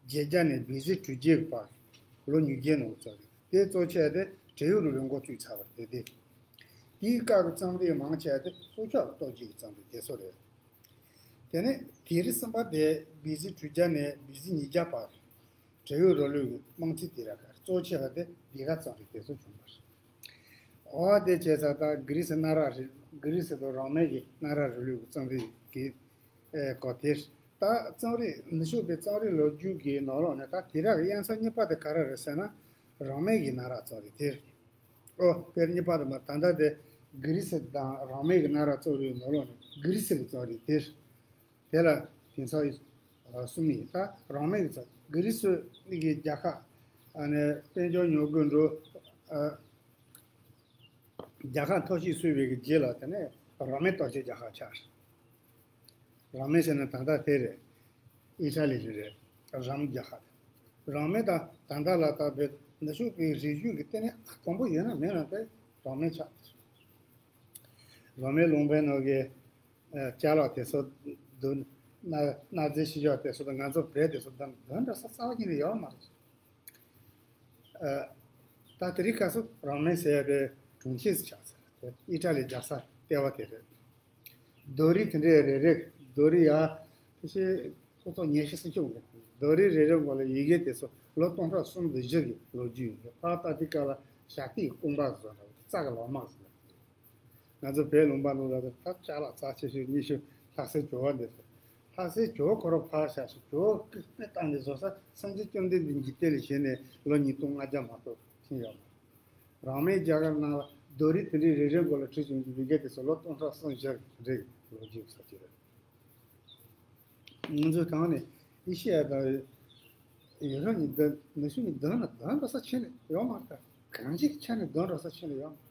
བརྒྱད་བརྒྱ་ནས་བི་སི་དྲུག་བརྒྱའི་བར་ལོ་ཉིས་བརྒྱའི་ནང་ཚར་རེད། དེ་གཙོ་ཆེ་དེ་བྲན་གཡོག་རིང་ལུགས་འགོ་བཙུགས་ཚར་བ་རེད་དེ། དེའི་སྐབས་ཀྱི་རྩོམ་རིག་མང་ཆེ་བ་དེ་སྲོག་ཆགས་ལ་གཏོར་བྱེད་ཀྱི་རྩོམ་རིག་དེ་ཚོ་རེད། དེ་ནས་དུས་རབས་གསུམ་པ་དེ་བི་སི་དྲུག་བརྒྱ་ནས་བི་སི་ཉིས་བརྒྱ་བར་བྲན་གཡོག་རིང་ལུགས་ཀྱི་དམངས་ཁྲོད་དུས་རབས་ཀྱི་གཙོ་ཆེ་བ་དེ་དུས་རབས་རྩོམ་རིག་དེ་ཚོ་བྱུང་བ་རེད། འོ་དེ་བྱས་ཙང་ད་གྷི་རི་སི་གནའ་རབས་རེད། གྷི་རི་སི་དང་རོ་མའི་གི་གནའ་རབས་རིང་ལུགས་ཀྱི་རྩོམ་རིག་གི་ཨེ་སྐོར་དེ། ད་རྩོམ་རིག་ནུབ་ཕྱོགས་པའི་རྩོམ་རིག་ལོ་རྒྱུས་ཀྱི་ནང་ལོགས་ནས་ད་དུས་རབས་ཀྱི་དབྱེ་མཚམས་གཉིས་པ་དེ་ག་རེ་རེད་ཟེར་ན་རོ་མའི་གི་གནའ་རབས་རྩོམ་རིག་དེ། ཨོ་དཔེར་གཉིས་པ་དེ་མ་ད་ལྟ་དེ་གྷི་རི་སི་དང་རོ་མའི་གི་གནའ་རབས་རྩོམ་རིག་ནང་ལོགས་ནས་གྷི་རི་སི་གི་རྩོམ་རིག་དེ། དེ་ལ་དེང་སང་ གསུམ་ཡིན། ད་རང་མོས་ཀྱི་ཚབ། གྷི་རི་སི་གི་རྒྱལ་ཁབ་ཨ་ནི་དཔལ་འབྱོར་ཉོ་དགོས་འགྲོ། རྒྱལ་ཁབ་ཐོར་ཞིག་བཟོས་པའི་གི་རྗེས་ལ་དེ་ནས་རང་མོས་གཏོར་བཤིག་རྒྱལ་ཁབ་ཆགས། རང་མོས་ཟེར་ན་ད་ལྟ་དེ་རེད། ཨི་ཊ་ལི་རེད། རམ་རྒྱལ་ཁབ་རེད། རང་མོས་དང་ད་ལྟ་ལ་ད་བོད་ནུབ་ཕྱོགས་པའི་རིག་གཞུང་གི་ལྟེ་གནས་དང་པོ་ཡིན་ན་མིན་ན་དེ་རང་མོས་ཆགས། རང་མོས་ལུང་པའི་ནང་གི་ཅ་ལག་དེ་ཚོ་འདུག་གནའ་གནའ་རྫས་ཤུལ་བཞག་དེ་ཚོ་དང་ང་ཚོ་བོད་དེ་ཚོ་དང་འདི་འདྲ་ས་རྩ་བ་ཉིད་ནས་ཡོད་མ་རེད། ད་དེ་རིང་ཁ་སང་རང་མོས་ཟེར་ཡ་དེ་གྲོང་ཁྱེར་ཆགས་ཚར། ཨི་ཊ་ལི་རྒྱལ་ས་ལྟེ་བ་དེ་རེད། རྡོ་རིང་དེ་འདྲའི་རེ་རེ་རྡོ་རིང་ཡ་དེ་ཤེས་ཁོ་ཚོ་ཉེ་ཤེས་སུ་ཤོང་གི། རྡོ་རིང་རེ་རེ་མགོ་ལ་ཡི་གེ་དེ་ཚོ་ལོ་སྟོང་ཕྲག་གསུམ་དང་བཞི་གི་ལོ་རྒྱུས་ཡོད། ཕར་ལྟ་དུས་སྐབས་ལ་ཞྭ་ཏིའི་རྐང་པ་བཟོ་འདྲ་བོ་རྩྭ་གི་ལོ་མ་བཟོ་འདྲ་བོ། ང་ཚོ་བོད་ལུང་པ་ནང་ལ་ད་ཅ་ལག་རྩ་ཆེ་ཤོས་གཉིས་ཤོས་ལྷ་སའི་ཇོ་བོ་འདི་ཚོ། ལྷ་སའི་ཇོ་བོ་ཁོ་རང་ཕར་བཞག་ཤིག་ཇོ་བོ་སྐུ་སྲས་བཏང་ནས་བཟོ་ས་སངས་རྒྱས་བཅོམ་ལྡན་འདས་འཇིག་རྟེན་ལ་བྱོན་ནས་ལོ་ཉིས་སྟོང་ལྔ་བརྒྱ་མ་གཏོགས་ཕྱིན་ཡོད་མ་རེད། རང་མོས་རྒྱལ་ཁབ་ནང་ལ་རྡོ་རིང་དེ་འདྲའི་རེ་རེ་མགོ་ལ་བྲིས་བྱུང་གི་ཡི་གེ་དེ་ཚོ་ལོ་སྟོང་ཕྲག་གསུམ་བཞི་རེ་ལོ་རྒྱུས་ས་ཅིག་རེད། ང་ཚོའི་གང་ནས་ཨེ་ཤེ་ཡ་དང་ཡུ་རོབ་གཉིས་ལྡན་ནུབ་ཕྱོགས་གཉིས་ལྡན་ན་ལྡན་པ་ས་ཆེ་ནས་ཡོད་མ་རེད། གང་ཅིའི་ཆ་ནས་ལྡན་ར་ས་ཆེ་ནས་ཡོད་མ་རེད།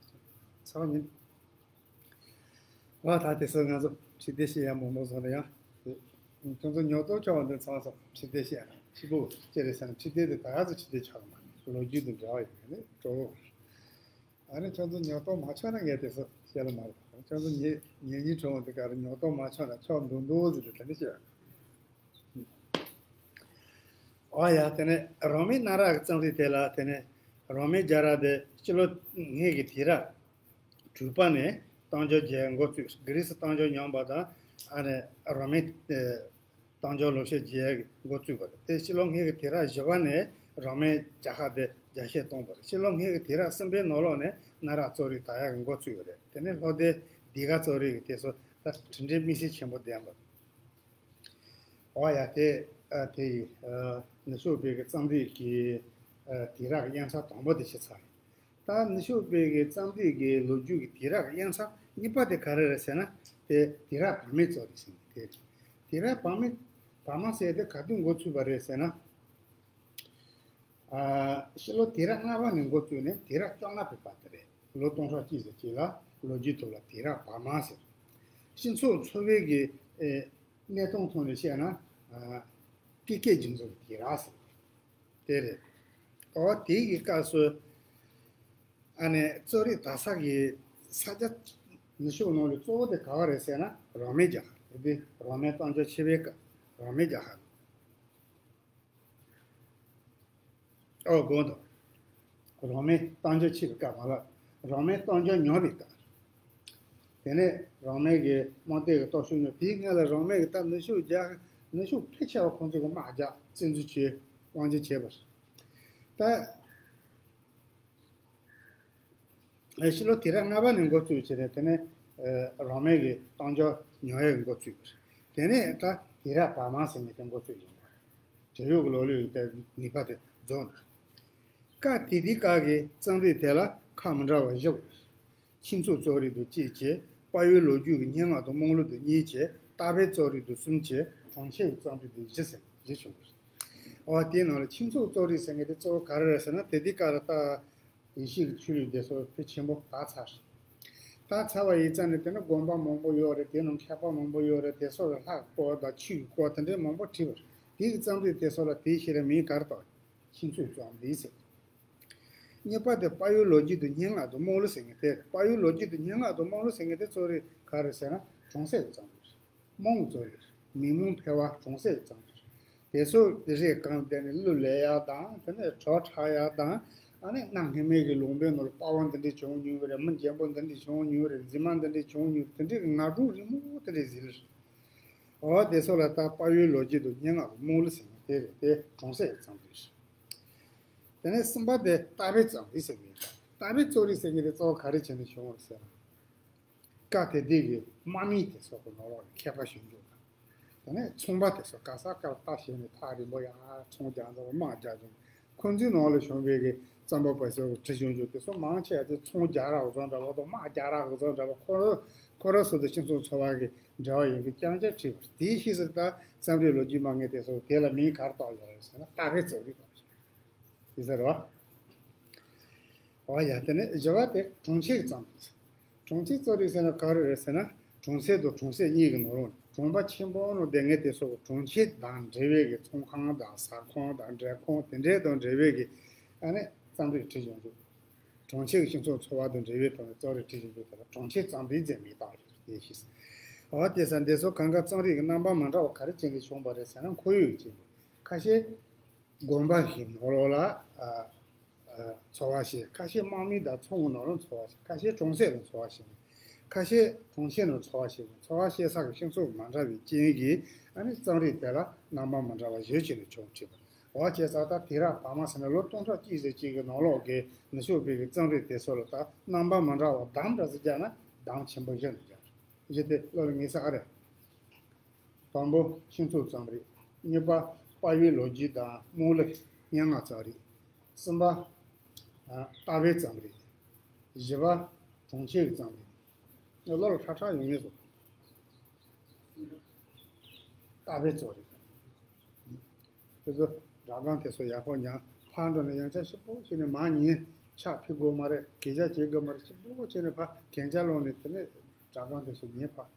ཚ་བ་ཉིན། བ་ད་དེ་སོ་ང་ཚོ་ཁྲི་ལྡེ་ཤེས་ཡ་མང་པོ་བཟོ་ན་ཡང་། ཁྱོད་ཚོ་ཉོ་ཐོ་ཆོག་པ་འདི་ཚང་སོ་ཁྲི་ལྡེ་ཤེས་ཡ་ཁྲི་པོ་ཅེ་རེ་སང་ཁྲི་ལྡེ་དེ་ད་ག་ཚོད་ཁྲི་ལྡེ་ཆགས་མ་ལོ་རྒྱུས་དང་འབྲེལ་བ་ཡོད་ནི་གྲོགས། ཨ་ནི་ཁྱོད་ཚོ་ཉོ་ཐོ་མ་ཆོག་ན་ངས་དེ་སོ་བཤད་ལ་མ་རེད། ཁྱོད་ཚོ་ཉེ་ཉེ་ཉིན་གྲོང་དེ་ག་རེ་ཉོ་ཐོ་མ་ཆོག་ན་ཆོག་འདུག་འདུག་ཟེར་ཏེ་དེ་འདྲ་བཤད། ཨོ་ཡ། དེ་ནས་རང་མོས་གནའ་རབས་ཀྱི་རྩོམ་རིག་དེ་ལ་དེ་ནས་རང་མོས་རྒྱལ་རབས་དེ་སྤྱི་ལོ་སྔོན་གྱི་དུས་རབས་དྲུག་པ་ནས་རྟ་མགོ་རྒྱལ་འགོ་བཙུགས། གྷི་རི་སི་རྟ་མགོ་ཉམས་པ་དང་ཨ་ནི་རང་མོས་ཨེ་རྟ་མགོ་ལོ་ཤས་རྒྱལ་གྱིས་འགོ་བཙུགས་པ་རེད། དེ་སྤྱི་ལོ་སྔོན་གྱི་དུས་རབས་བཞི་པ་ནས་རང་མོས་རྒྱལ་ཁབ་དེ་རྒྱ་སྐྱེད་བཏང་བ་རེད། སྤྱི་ལོ་སྔོན་གྱི་དུས་རབས་གསུམ་པའི་ནང་ལོགས་ནས་གནའ་རབས་རྩོམ་རིག་དར་ཡག་གི་འགོ་བཙུགས་པ་རེད། དེ་ནས་ལྷོ་ལྡན་ལྡན་ག་རྩོམ་རིག་གི་དེ་ཚོ་ད་གྲུབ་འབྲས་དམིགས་བསལ་ཆེན་པོ་ལྡན་པ་རེད། འོ་ཡ་དེ་ཨ་དེ་ཡི་ཨ་ནུབ་ཕྱོགས་པའི་གི་རྩོམ་རིག་གི་ཨ་དུས་རབས་དབྱེ་མཚམས་དང་པོ་དེ་ཕྱེ་ཚར་རེད། ད་ནུབ་ཕྱོགས་པའི་གི་རྩོམ་རིག་གི་ལོ་རྒྱུས་ཀྱི་དུས་རབས་དབྱེ་མཚམས་གཉིས་པ་དེ་ག་རེ་རེད་ཟེར་ན། དེ་དུས་རབས་བར་མའི་རྩོམ་རིག་ཟེར་ནས་དེ་རེད། དུས་རབས་བར་མའི་བར་མ་ཟེར་དེ་ག་དུས་འགོ་ཚུགས་པ་རེད་ཟེར་ན། ཨ་ཕྱི་ལོ་དུས་རབས་ལྔ་པ་ནས་འགོ་བཙུགས་ནས་དུས་རབས་བཅོ་ལྔ་པའི་བར་དེ་རེད། ལོ་སྟོང་ཕྲག་གཅིག་ཙམ་ཅིག་ལ་ལོ་རྒྱུས་ཐོག་ལ་དུས་རབས་བར་མ་ཟེར། སྤྱི་ཚོགས་འཚོ་བའི་གི་ཨེ་གནས་སྟངས་ཐོག་ནས་བཤད་ན། ཨ་སྐྱེད་ཀའི་རྒྱུ་མཚན་གྱི་དུས་རབས་ཟེར། དེ་རེད། འོ་དེ་གི་སྐབས་སུ་ཨ་ནི་རྩོམ་རིག་དར་ས་གི་ས་ཆ་ནུབ་ཕྱོགས་ནང་ལ་གཙོ་བོ་དེ་ག་བ་རེད་ཟེར་ན་རང་མོས་རྒྱལ་ཁབ་རེད། དེ་རང་མོས་རྟ་མགོ་ཆེ་བའི་སྐབས་རང་མོས་རྒྱལ་ཁབ། ཨོ་དགོངས་དག་རང་མོས་རྟ་མགོ་ཆེ་བའི་སྐབས་མ་ལ་རང་མོས་རྟ་མགོ་ཉམས་པའི་སྐབས། དེ་ནས་རང་མོས་ཀྱི་དམག་སྡེ་གི་སྟོབས་ཤུགས་ཉམས། དེའི་སྔོན་ལ་རང་མོས་ཀྱི་ད་ནུབ་ཕྱོགས་རྒྱལ་ནུབ་ཕྱོགས་ཕལ་ཆེ་བ་ཁོང་ཚོ་གི་དམག་རྒྱག་བཙན་འཛུལ་བྱས་དབང་སྒྱུར་བྱས་པ་རེད། ད་ཕྱི་ལོ་དུས་རབས་ལྔ་པ་ནས་འགོ་བཙུགས་བྱས་ནས་དེ་ནས་རང་མོས་ཀྱི་རྟ་མགོ་ཉམས་ཡས་འགོ་བཙུགས་པ་རེད། དེ་ནས་ད་དུས་རབས་བར་མ་ཟེར་ནས་དེ་འགོ་བཙུགས་ཡོང་བ་རེད། བྲན་གཡོག་གི་ལོ་ལོན་ཡོད་པའི་ནུས་པ་དེ་རྫོགས་ནས། སྐབས་དེ་དུས་སྐབས་ཀྱི་རྩོམ་རིག་དེ་ལ་ཁག་མི་འདྲ་བ་བཞི་ཡོད། ཁྱིམ་ཚང་རྩོམ་རིག་དང་བཅས་བྱས། དཔལ་ཡོན་ལོ་རྒྱུས་ཀྱི་སྙན་ངག་དང་དམངས་གླུ་དང་གཉིས་བྱས། རྟ་པའི་རྩོམ་རིག་དང་གསུམ་བྱས། གྲོང་གསེབ་ཀྱི་རྩོམ་རིག་དང་བཞི་ཟེར་བཞི་བྱུང་བ་རེད། འོ་དེའི་ནང་ལ་ཁྱིམ་ཚང་རྩོམ་རིག་ཟེར་མཁན་དེ་གཙོ་བོ་ག་རེ་རེད་ཟེར་ན། དེ་དུས་སྐབས་ལ་ད་ཡེ་ཤུ་གི་ཆོས་ལུགས་དེ་ཚོ་དཔེ་ཆེན་པོ་དར་ཚར་རེད། དར་ཚར་བ་ཡིན་ཙང་ནས་དེ་ནི་དགོན་པ་མང་པོ་ཡོད་རེད། དེ་ནང་མཁས་པ་མང་པོ་ཡོད་རེད། དེ་ཚོ་ལ་ལྷ་སྐོར་དང་ཆོས་སྐོར་དེ་འདྲའི་མང་པོ་བྲིས་པ་རེད། དེ་གི་རྩོམ་རིག་དེ་ཚོ་ལ་དེའི་ཕྱིར་མིང་ག་རེ་བཏགས། ཁྱིམ་ཚང་རྩོམ་རིག་ཟེར། གཉིས་པ་དེ་དཔལ་ཡོན་ལོ་རྒྱུས་དང་སྙན་ངག་དང་དམངས་གླུ་ཟེར་མཁན་དེ་རེད། དཔལ་ཡོན་ལོ་རྒྱུས་དང་སྙན་ངག་དང་དམངས་གླུ་ཟེར་མཁན་དེ་གཙོ་བོ་ག་རེ་ཟེར་ན་གྲོང་གསེབ་རྩོམ་རིག་རེད། དམངས་གཙོ་རེད། མི་མང་ཕལ་བ་གྲོང་གསེབ་རྩོམ་རིག་རེད། དེ་ཚོ་རེས་གང་དེ་ནས་གླུ་ལེན་ཡག་དང་དེ་ནས་བྲོ་འཁྲབ་ཡག་དང་། ཨ་ནི་གནའ་སྔ་མོའི་གི་ལུང་པའི་ནང་ལ་དཔའ་བོ་འདི་འདྲས་བྱུང་མྱོང་རེད། མི་རྒན་པོ་འདི་འདྲས་བྱུང་མྱོང་རེད། མཛེས་མ་འདི་འདྲས་བྱུང་མྱོང་། དེ་འདྲས་ཀྱི་ངག་སྒྲོན་རིང་མོ་དེ་འདྲས་ཟིན་རེད། འོ་དེ་ཚོ་ལ་ད་དཔལ་ཡོན་ལོ་རྒྱུས་དང་སྙན་ངག་དང་དམངས་གླུ་ཟེར་མཁན་དེ་རེད། དེ་གྲོང་གསེབ་རྩོམ་རིག་རེད། དེ་ནས་གསུམ་པ་དེ་རྟ་པའི་རྩོམ་རིག་ཟེར་གི་ཡོད། རྟ་པའི་རྩོམ་རིག་ཟེར་མཁན་དེ་གཙོ་བོ་ག་རེ་བྱས་ནས་བྱུང་བ་རེད་ཟེར་ན། སྐབས་དེ་དུས་ཀྱི་དམག་མི་དེ་ཚོ་གི་ནང་ལོགས་ནས་མཁས་པ་ཞིབ་འཇུག་དང་། དེ་ནས་ཚོང་པ་དེ་ཚོ་ག་ས་ག་ལ་རྟ་བཞོན་ནས་ཐག་རིང་པོ་ཡར་ཚོང་རྒྱག་འགྲོ་དམག་རྒྱག་འགྲོ། ཁོང་ཚོའི་ནང་ལ་བྱུང་བའི་གི་ རྩོམ་པ་པོ་ཚོས་བྲིས་བྱུང་རྒྱུ་དེ་ཚོ་མང་ཆེ་བ་དེ་ཚོང་རྒྱག་ར་བཟོ་འདྲ་བོ་དང་དམག་རྒྱག་ར་བཟོ་འདྲ་བོ། ཁོ་རང་ཁོ་རང་ཚོ་དང་སྤྱི་ཚོགས་འཚོ་བ་གི་འབྲེལ་བ་ཡོད་མཁན་རྐྱང་རྐྱང་བྲིས་པ་རེད། དེའི་ཕྱིས་སུ་ད་རྩོམ་རིག་ལོ་རྒྱུས་སྨྲ་མཁན་དེ་ཚོ་དེ་ལ་མིང་ག་རེ་བཏགས་ཡོད་རེད་ཟེར་ན། ལྟ་བའི་རྩོམ་རིག་དང་། དེ་ཟེར་བ། འོ་ཡ། དེ་ནས་བཞི་བ་དེ་གྲོང་ཁྱེར་གྱི་རྩོམ་རིག། གྲོང་ཁྱེར་རྩོམ་རིག་ཟེར་ན་ག་རེ་རེད་ཟེར་ན། གྲོང་གསེབ་དང་གྲོང་གསེབ་གཉིས་ཀྱི་ནང་ལོགས་ནས་གྲོང་པ་ཆེན་པོ་ནང་བསྡད་མཁན་དེ་ཚོ་གི་གྲོང་ཁྱེར་དང་འབྲེལ་བའི་གི་ཚོང་ཁང་དང་ཟ་ཁང་དང་འབྲས་ཁང་དེ་འདྲའི་དང་འབྲེལ་བའི་གི་ཨ་ནི་རྩོམ་རིག་བྲིས་ཡོང་རྒྱུ། གྲོང་ཁྱེར་གྱི་སྤྱི་ཚོགས་འཚོ་བ་དང་འབྲེལ་བའི་ཐོག་ནས་རྩོམ་རིག་བྲིས་ཡོང་རྒྱུ་དེ་ལ་གྲོང་ཁྱེར་རྩོམ་རིག་ཟེར་མིང་བཏགས་ཡོད་རེད། དེ་ཤེས། འོ་དེ་ས་འདི་ཚོ་གང་ག་རྩོམ་རིག་གི་རྣམ་པ་མི་འདྲ་བ་ག་རེ་ཅན་གྱི་བྱུང་བ་རེད་ཟེར་ན། ཁོར་ཡུག་ཅན། ཁ་ཤས་དགོན་པ་གི་ནང་ལོགས་ལ་ཨ་ཨ་འཚོ་བ་བྱེད། ཁ་ཤས་དམག་མི་དང་ཚོང་གི་ནང་ལོགས་འཚོ་བ་བྱེད། ཁ་ཤས་གྲོང་གསེབ་ལ་འཚོ་བ་བྱེད། ཁ་ཤས་གྲོང་ཁྱེར་ནང་འཚོ་བ་བྱེད། འཚོ་བ་སྐྱེལ་ས་གི་སྤྱི་ཚོགས་མ་འདྲ་བའི་རྐྱེན་གྱིས་ཨ་ནི་རྩོམ་རིག་དེ་ལ་རྣམ་པ་མི་འདྲ་བ་བཞི་བྱས་ནས་བྱུང་བྲིས་པ། འོ་བྱས་ཙང་ད་དུས་རབས་བར་མ་ཟེར་ན་ལོ་སྟོང་ཕྲག་གཅིག་ཙམ་གཅིག་གི་ནང་ལོགས་ཀྱི་ནུབ་ཕྱོགས་པའི་གི་རྩོམ་རིག་དེ་ཚོ་ལ་ད་རྣམ་པ་མི་འདྲ་བ་གདངས་འདྲ་ཟིག་རྒྱག་ན་གདངས་ཆེན་པོ་བཞི་ནས་རྒྱག་རེད། བཞི་དེ་བློ་ལ་ངེས་ས་ཨ་རེད། དང་པོ་ཁྱིམ་ཚང་རྩོམ་རིག། གཉིས་པ་དཔལ་ཡོན་ལོ་རྒྱུས་དང་རྨོངས་ལུགས་སྙན་ངག་རྩོམ་རིག། གསུམ་པ་ཨ་ལྟ་བའི་རྩོམ་རིག། བཞི་པ་གྲོང་ཁྱེར་གྱི་རྩོམ་རིག། བློ་ལ་ཧྲ་ཧྲ་ཡོང་ངེས་སོ། ལྟ་བའི་རྩོམ་རིག། དེ་ཚོ་སྒྲ་གདངས་དེ་ཚོ་ཡག་པོ་ཉན། ཕར་འགྲོ་ནས་ཡང་བསྐྱར་ཞིབ་པོ་བྱས་ནས་མར་ཉན། ཕྱག་ཕུལ་དགོས་མ་རེད། གད་རྒྱག་བྱེད་དགོས་མ་རེད། ཞིབ་པོ་བྱས་ནས་ཕར་གན་རྒྱ་ལོག་ནས་དེ་ནས་སྒྲ་གདངས་དེ་ཚོ་ཉན་ཕར།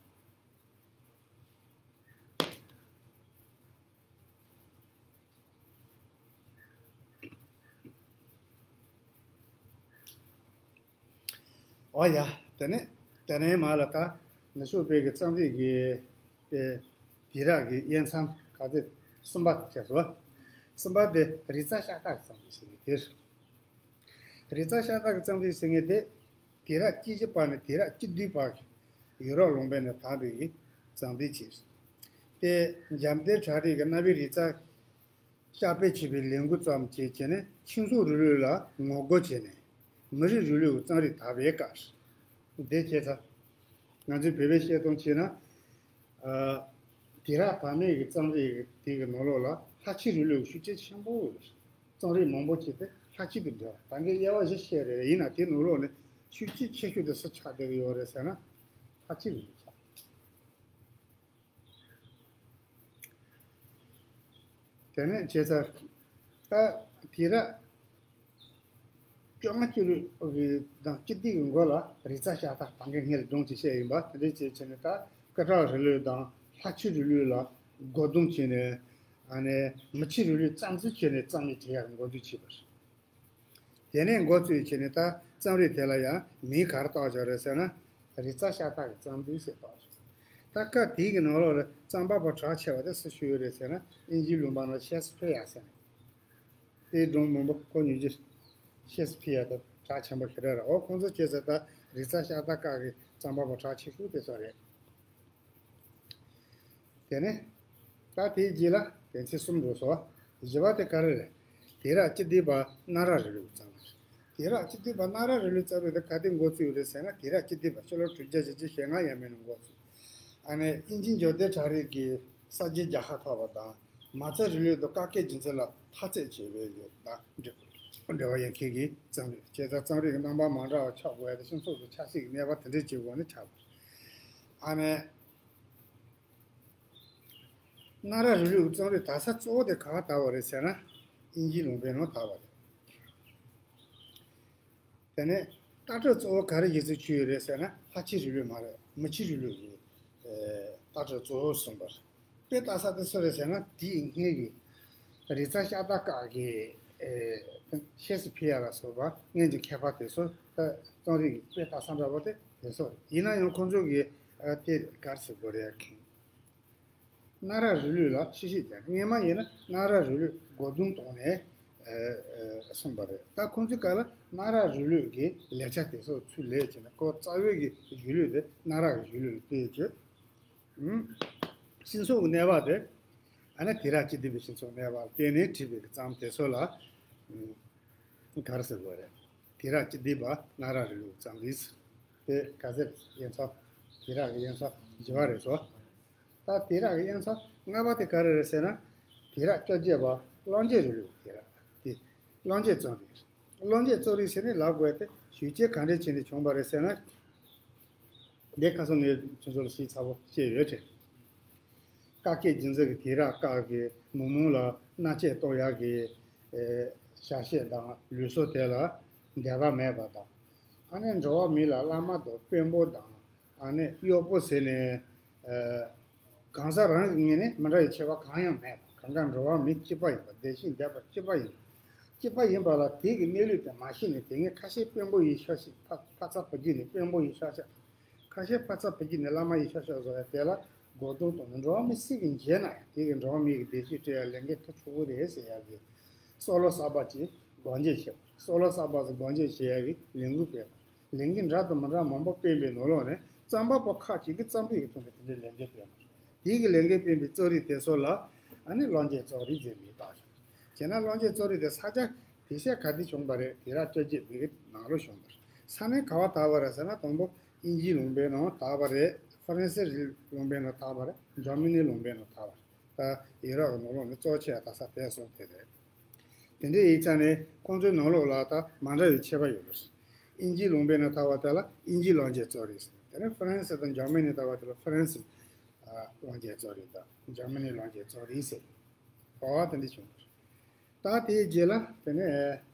འོ་ཡ། དེ་ནས་དེ་ནས་མར་ལ་ད་ནུབ་ཕྱོགས་པའི་གི་རྩོམ་རིག་གི་དེ་དུས་རབས་ཀྱི་དབྱེ་མཚམས་ག་ཚོད་གསུམ་པ་བྱས་སོ། གསུམ་པ་དེ་རིག་རྩལ་ཤ་སྟག་གི་རྩོམ་རིག་ཟེར་གི་དེ་རེད། རིག་རྩལ་ཤ་སྟག་གི་རྩོམ་རིག་ཟེར་མཁན་དེ་དུས་རབས་བཅུ་བཞི་པ་ནས་དུས་རབས་བཅུ་བདུན་བར་གྱི་ཡུ་རོབ་ལུང་པ་ནས་དར་བའི་གི་རྩོམ་རིག་ཅིག་རེད། དེ་འཇམ་དཔལ་གྲགས་རིག་གིས་གནའ་བོའི་རིག་རྩལ་ཕྱག་དཔེ་བྱས་པའི་ལས་འགུལ་བརྩམས་བྱས་བྱས་ནས་ཁྱིམ་སྲོལ་རིང་ལུགས་ལ་ངོ་རྒོལ་བྱས་ནས་མི་རིགས་རིང་ལུགས་ཀྱི་རྩོམ་རིག་དར་བའི་སྐབས་རེད། དེ་བྱས་ཙང་ང་ཚོའི་བོད་པའི་བཤད་སྟངས་བྱས་ན། ཨ། དུས་རབས་བར་མའི་གི་རྩོམ་རིག་དེ་གི་ནང་ལོགས་ལ་ལྷ་ཆོས་རིང་ལུགས་ཤུགས་རྐྱེན་ཆེན་པོ་ཡོད་རེད། རྩོམ་རིག་མང་པོ་ཅིག་དེ་ལྷ་ཆོས་དང་འབྲེལ་བ། ད་གིན་དབྱེ་བ་བཞི་བཤད་རེད། ཡིན་ན་དེ་ནང་ལོགས་ནས་ཤུགས་རྐྱེན་ཆེ་ཤོས་དེ་སུ་ཆགས་བསྡད་ཀྱི་ཡོད་རེད་ཟེར་ན་ལྷ་ཆོས་རིང་ལུགས་ཆགས། དེ་ནས་བྱས་ཙང་ད་དུས་རབས་བཅོ་ལྔ་བཅུ་དྲུག་གི་དང་བཅུ་བདུན་གྱི་མགོ་ལ་རིག་རྩལ་ཤ་སྟག་ད་གིན་སྔོན་ལ་སྒྲུང་ཅིག་བཤད་ཡིན་པ། དེ་འདྲ་བྱས་བྱས་ནས་ད་སྐད་གྲགས་རིང་ལུགས་དང་ལྷ་ཆོས་རིང་ལུགས་ལ་སྒོ་རྡུང་བྱས་ནས། ཨ་ནས་མི་ཆོས་རིང་ལུགས་རྩ་འཛིན་བྱས་ནས་རྩོམ་ཡིག་བྲིས་ཡག་གི་འགོ་འཛུགས་བྱས་པ་རེད། དེ་ནས་འགོ་བཙུགས་བྱས་ནས་ད་རྩོམ་རིག་དེ་ལ་ཡང་མིང་ག་རེ་བཏགས་བཞག་རེད་ཟེར་ན། རིག་རྩལ་ཤ་སྟག་གི་རྩོམ་རིག་ཟེར་བཏགས་བཞག། ད་སྐབས་དེའི་གི་ནང་ལོགས་ལ་རྩོམ་པ་པོ་གྲགས་ཆེ་བ་དེ་སུ་ཞིག་ཡོད་རེད་ཟེར་ན། དབྱིན་ཇིའི་ལུང་པ་ནང་ཤེག་སི་ཕི་ཡ་ཟེར་ནས། དེའི་སྒྲུང་མང་པོ་ཁོ་ཉོན་རྒྱུ། ཤེག་སི་ཕི་ཡ་དེ་གྲགས་ཆེན་པོ་ཞེ་དྲག་རེད། འོ་ཁོང་ཚོ་བྱས་ཙང་ད་རིག་རྩལ་ཤ་སྟག་སྐབས་ཀྱི་རྩོམ་པ་པོ་གྲགས་ཆེ་ཤོས་དེ་ཚོ་རེད། དེ་ནས་ད་དེའི་རྗེས་ལ་དོན་ཚན་གསུམ་འགྲོ་སོང་། བཞི་པ་དེ་ག་རེ་རེད། དུས་རབས་བཅུ་བདུན་པ་གནའ་རབས་རིང་ལུགས་རྩོམ་རིག། དུས་རབས་བཅུ་བདུན་པ་གནའ་རབས་རིང་ལུགས་རྩོམ་རིག་དེ་ག་དུས་འགོ་བཙུགས་རེད་ཟེར་ན། དུས་རབས་བཅུ་བདུན་པ་ཕྱི་ལོ་དྲུག་བརྒྱ་བཞི་བཅུ་ཞེ་ལྔ་ཡས་མས་ནས་འགོ་བཙུགས། ཨ་ནས་དབྱིན་ཇིའི་འབྱོར་ལྡན་གྲགས་རིག་གིས་གསར་བརྗེ་རྒྱལ་ཁ་ཐོབ་པ་དང་། མ་རྩ་རིང་ལུགས་དང་བཀག་སྐྱིལ་རྒྱུ་མཚན་ལ་ཐག་བཅད་བྱས་པའི་ཡོད་ན་འབྲེལ་བ་ཡོད་མཁན་གྱི་རྩོམ་རིག། བྱས་ཙང་རྩོམ་རིག་གི་རྣམ་པ་མ་འདྲ་བ་ཆགས་དགོས་ཡ་དེ་སྤྱི་ཚོགས་ཀྱི་ཆབ་སྲིད་ཀྱི་གནས་བབ་དེ་འདྲའི་བྱེད་སྒོ་ནས་ཆགས་པ་རེད། ཨ་ནས། གནའ་རབས་རིང་ལུགས་ཀྱི་རྩོམ་རིག་དར་ས་གཙོ་བོ་དེ་ག་པར་དར་བ་རེད་ཟེར་ན། དབྱིན་ཇིའི་ལུང་པའི་ནང་དར་བ་རེད། དེ་ནས་ལྟ་གྲུབ་གཙོ་བོ་ག་རེ་གཞི་རྩར་གྱུར་ཡོད་རེད་ཟེར་ན། ལྷ་ཆོས་རིང་ལུགས་མ་རེད། མི་ཆོས་རིང་ལུགས་ཀྱི་ལྟ་གྲུབ་གཙོ་བོ་གསུངས་པ་རེད། དཔེ་ལྟ་ས་དེ་སུ་རེད་ཟེར་ན། དེའི་སྔོན་གྱི་རིག་རྩལ་ཤ་སྟག་སྐབས་ཀྱི་ཤེག་སི་ཕི་ཡ་ལ་སོགས་པ་སྔོན་གྱི་མཁས་པ་དེ་ཚོ། ད་རྩོམ་རིག་གི་དཔེ་ལྟ་ས་འདྲ་པོ་དེ་དེ་ཚོ་རེད། ཡིན་ན་ཡང་ཁོང་ཚོ་གིས་དེ་ག་རེ་ཟེར་དགོས་རེད་ཁེངས། གནའ་རབས་རིང་ལུགས་ལ་ཤེས་བྱ་སྦྱངས། སྔོན་མ་ཡིན་ན་གནའ་རབས་རིང་ལུགས་སྒོ་རྡུང་བཏང་ནས་གསུངས་པ་རེད། ད་ཁོང་ཚོའི་སྐབས་ལ་གནའ་རབས་རིང་ལུགས་ཀྱི་ལེགས་ཆ་དེ་ཚོ་ཚུར་ལེན་བྱས་ནས། ཁོ་རྩ་བའི་གི་གཞུང་ལུགས་དེ་གནའ་རབས་ཀྱི་གཞུང་ལུགས་ལ་བལྟས་བྱས། སྤྱི་ཚོགས་ཀྱི་གནས་བབ་དེ། ཨ་ནི་དུས་རབས་བཅུ་བདུན་པའི་སྤྱི་ཚོགས་གནས་བབ་ལ་བལྟས་ནས་བྲིས་པའི་གི་རྩོམ་དེ་ཚོ་ལ་ག་རེ་ཟེར་དགོས་རེད། དུས་རབས་བཅུ་བདུན་པ་གནའ་རབས་རིང་ལུགས་རྩོམ་རིག་ཟེར། དེ་ག་ཚོད་དབྱེ་མཚམས། དུས་རབས་ཀྱི་དབྱེ་མཚམས་བཞི་པ་རེད་སོ། ད་དུས་རབས་ཀྱི་དབྱེ་མཚམས་ལྔ་པ་དེ་ག་རེ་རེད་ཟེར་ན། དུས་རབས་བཅོ་བརྒྱད་པ་གླང་རྒྱལ་རིང་ལུགས། དུས་རབས་དེ་གླང་རྒྱལ་རྩོམ་རིག། བློ་འབྱེད་རྩོམ་རིག་ཟེར་ནས་ལབ་དགོས་ཏེ་ཞུ་རྒྱུ་ག་འདྲས་བྱས་ནས་བྱུང་བ་རེད་ཟེར་ན། འདི་ཁ་སང་ངས་ཁྱོད་ཚོ་ལ་ཞུས་ཚར་བོ་བཤད་ཡོད་ཅེས། ཀ་ཁའི་རྒྱུད་འཛིན་གྱི་དེ་ར་ཀ་གི་མི་མང་ལ་མནར་གཅོད་གཏོང་ཡག་གི་ཨེ་ཤ་ཤེད་དང་ལུས་སྲོག་དེ་ལ་འདོད་པ་མེད་པ་དང་། ཨ་ནི་འགྲོ་བ་མི་ལ་བླ་མ་དང་དཔོན་པོ་དང་ཨ་ནི་གཡོག་པོ་ཟེར་ནས་ཨེ་གང་ཟག་རང་གི་ངོས་ནས་མི་འདྲ་བའི་ཁྱད་པར་གང་ཡང་མེད་པ། གང་ག་འགྲོ་བ་མི་གཅིག་པ་ཡིན་པ། བདེ་གཤེགས་འདས་པ་གཅིག་པ་ཡིན་པ། གཅིག་པ་ཡིན་པ་ལ་དེ་གི་གནས་ལུགས་དེ་མ་ཤེས་ནས། དེ་སྔའི་ཁ་ཤས་དཔོན་པོ་ཡི་ཤ་ཤེད། ཕ་ཕ་ཚ་བུ་རྒྱུད་ནས་དཔོན་པོ་ཡི་ཤ་ཤེད། ཁ་ཤས་ཕ་ཚ་བུ་རྒྱུད་ནས་བླ་མ་ཡི་ཤ་ཤེད་བཟོ་ཡ་དེ་ལ་སྒོ་གདོང་གཏོང་ནས། འགྲོ་བ་མི་སུ་གིས་མཇལ་ན་ཡང་དེ་གི་འགྲོ་བ་མི་གི་བདེ་སྐྱིད་སྤྲད་ཡ་ལས་འགན་ཐུགས་ཆེ་བོ་རེད་ཟེར་ཡ་གི་སྲོག་བླུ་གསར་པ་ཅིག་སྒོ་འབྱེད་བྱེད་པ། སྲོག་བླུ་གསར་པ་ཟེར་སྒོ་འབྱེད་བྱེད་ཡ་གི་ལས་འགུལ་སྤེལ་བ། ལས་འགུལ་འདྲ་དང་མི་འདྲ་མང་པོ་སྤེལ་བའི་ནང་ལོགས་ནས་རྩོམ་པ་པོ་ཁག་ཅིག་གིས་རྩོམ་རིག་གི་ཐོག་ནས་དེ་འདྲའི་ལས་འགུལ་སྤེལ་བ། དེ་གི་ལས་འགུལ་སྤེལ་བའི་རྩོམ་རིག་དེ་ཚོ་ལ་ཨ་ནི་བློ་འབྱེད་རྩོམ་རིག་ཟེར་མིང་བཏགས་བྱུང་། བྱས་ན་བློ་འབྱེད་རྩོམ་རིག་དེ་ས་ཆ་དེ་ཤེས་ག་དུས་བྱུང་བ་རེད། དེ་ར་བཅོ་བརྒྱད་པའི་ནང་ལོགས་བྱུང་བ་རེད། ས་གནས་ག་བ་དར་བ་རེད་ཟེར་ན། དང་པོ་དབྱིན་ཇིའི་ལུང་པའི་ནང་དར་བ་རེད། ཧྥ་རན་སིའི་ལུང་པའི་ནང་དར་བ་རེད། འཇར་མ་ནིའི་ལུང་པའི་ནང་དར་བ་རེད། ད་ཡུ་རོབ་ཀྱི་ནང་ལོགས་ནས་གཙོ་ཆེ་བ་དར་ས་དེ་སོང་དེ་རེད། དེ་འདྲའི་ཡིག་ཆ་ནི་ཁོང་ཚོའི་ནང་ལོགས་ལ་ད་མ་འདྲ་བའི་ཁྱད་པར་ཡོད་རེད། དབྱིན་ཇིའི་ལུང་པའི་ནང་དར་བ་དེ་ལ་དབྱིན་ཇིའི་བློ་འབྱེད་རྩོམ་རིག་ཟེར། དེ་ནས་ཧྥ་རན་སི་དང་འཇར་མ་ནི་དར་བ་དེ་ལ་ཧྥ་རན་སི་ཨ་བློ་འབྱེད་རྩོམ་རིག་དང་འཇར་མ་ནིའི་བློ་འབྱེད་རྩོམ་རིག་ཟེར། གོ་བ་དེ་འདྲ་བྱུང་། ད་དེའི་རྗེས་ལ་དེ་ནས་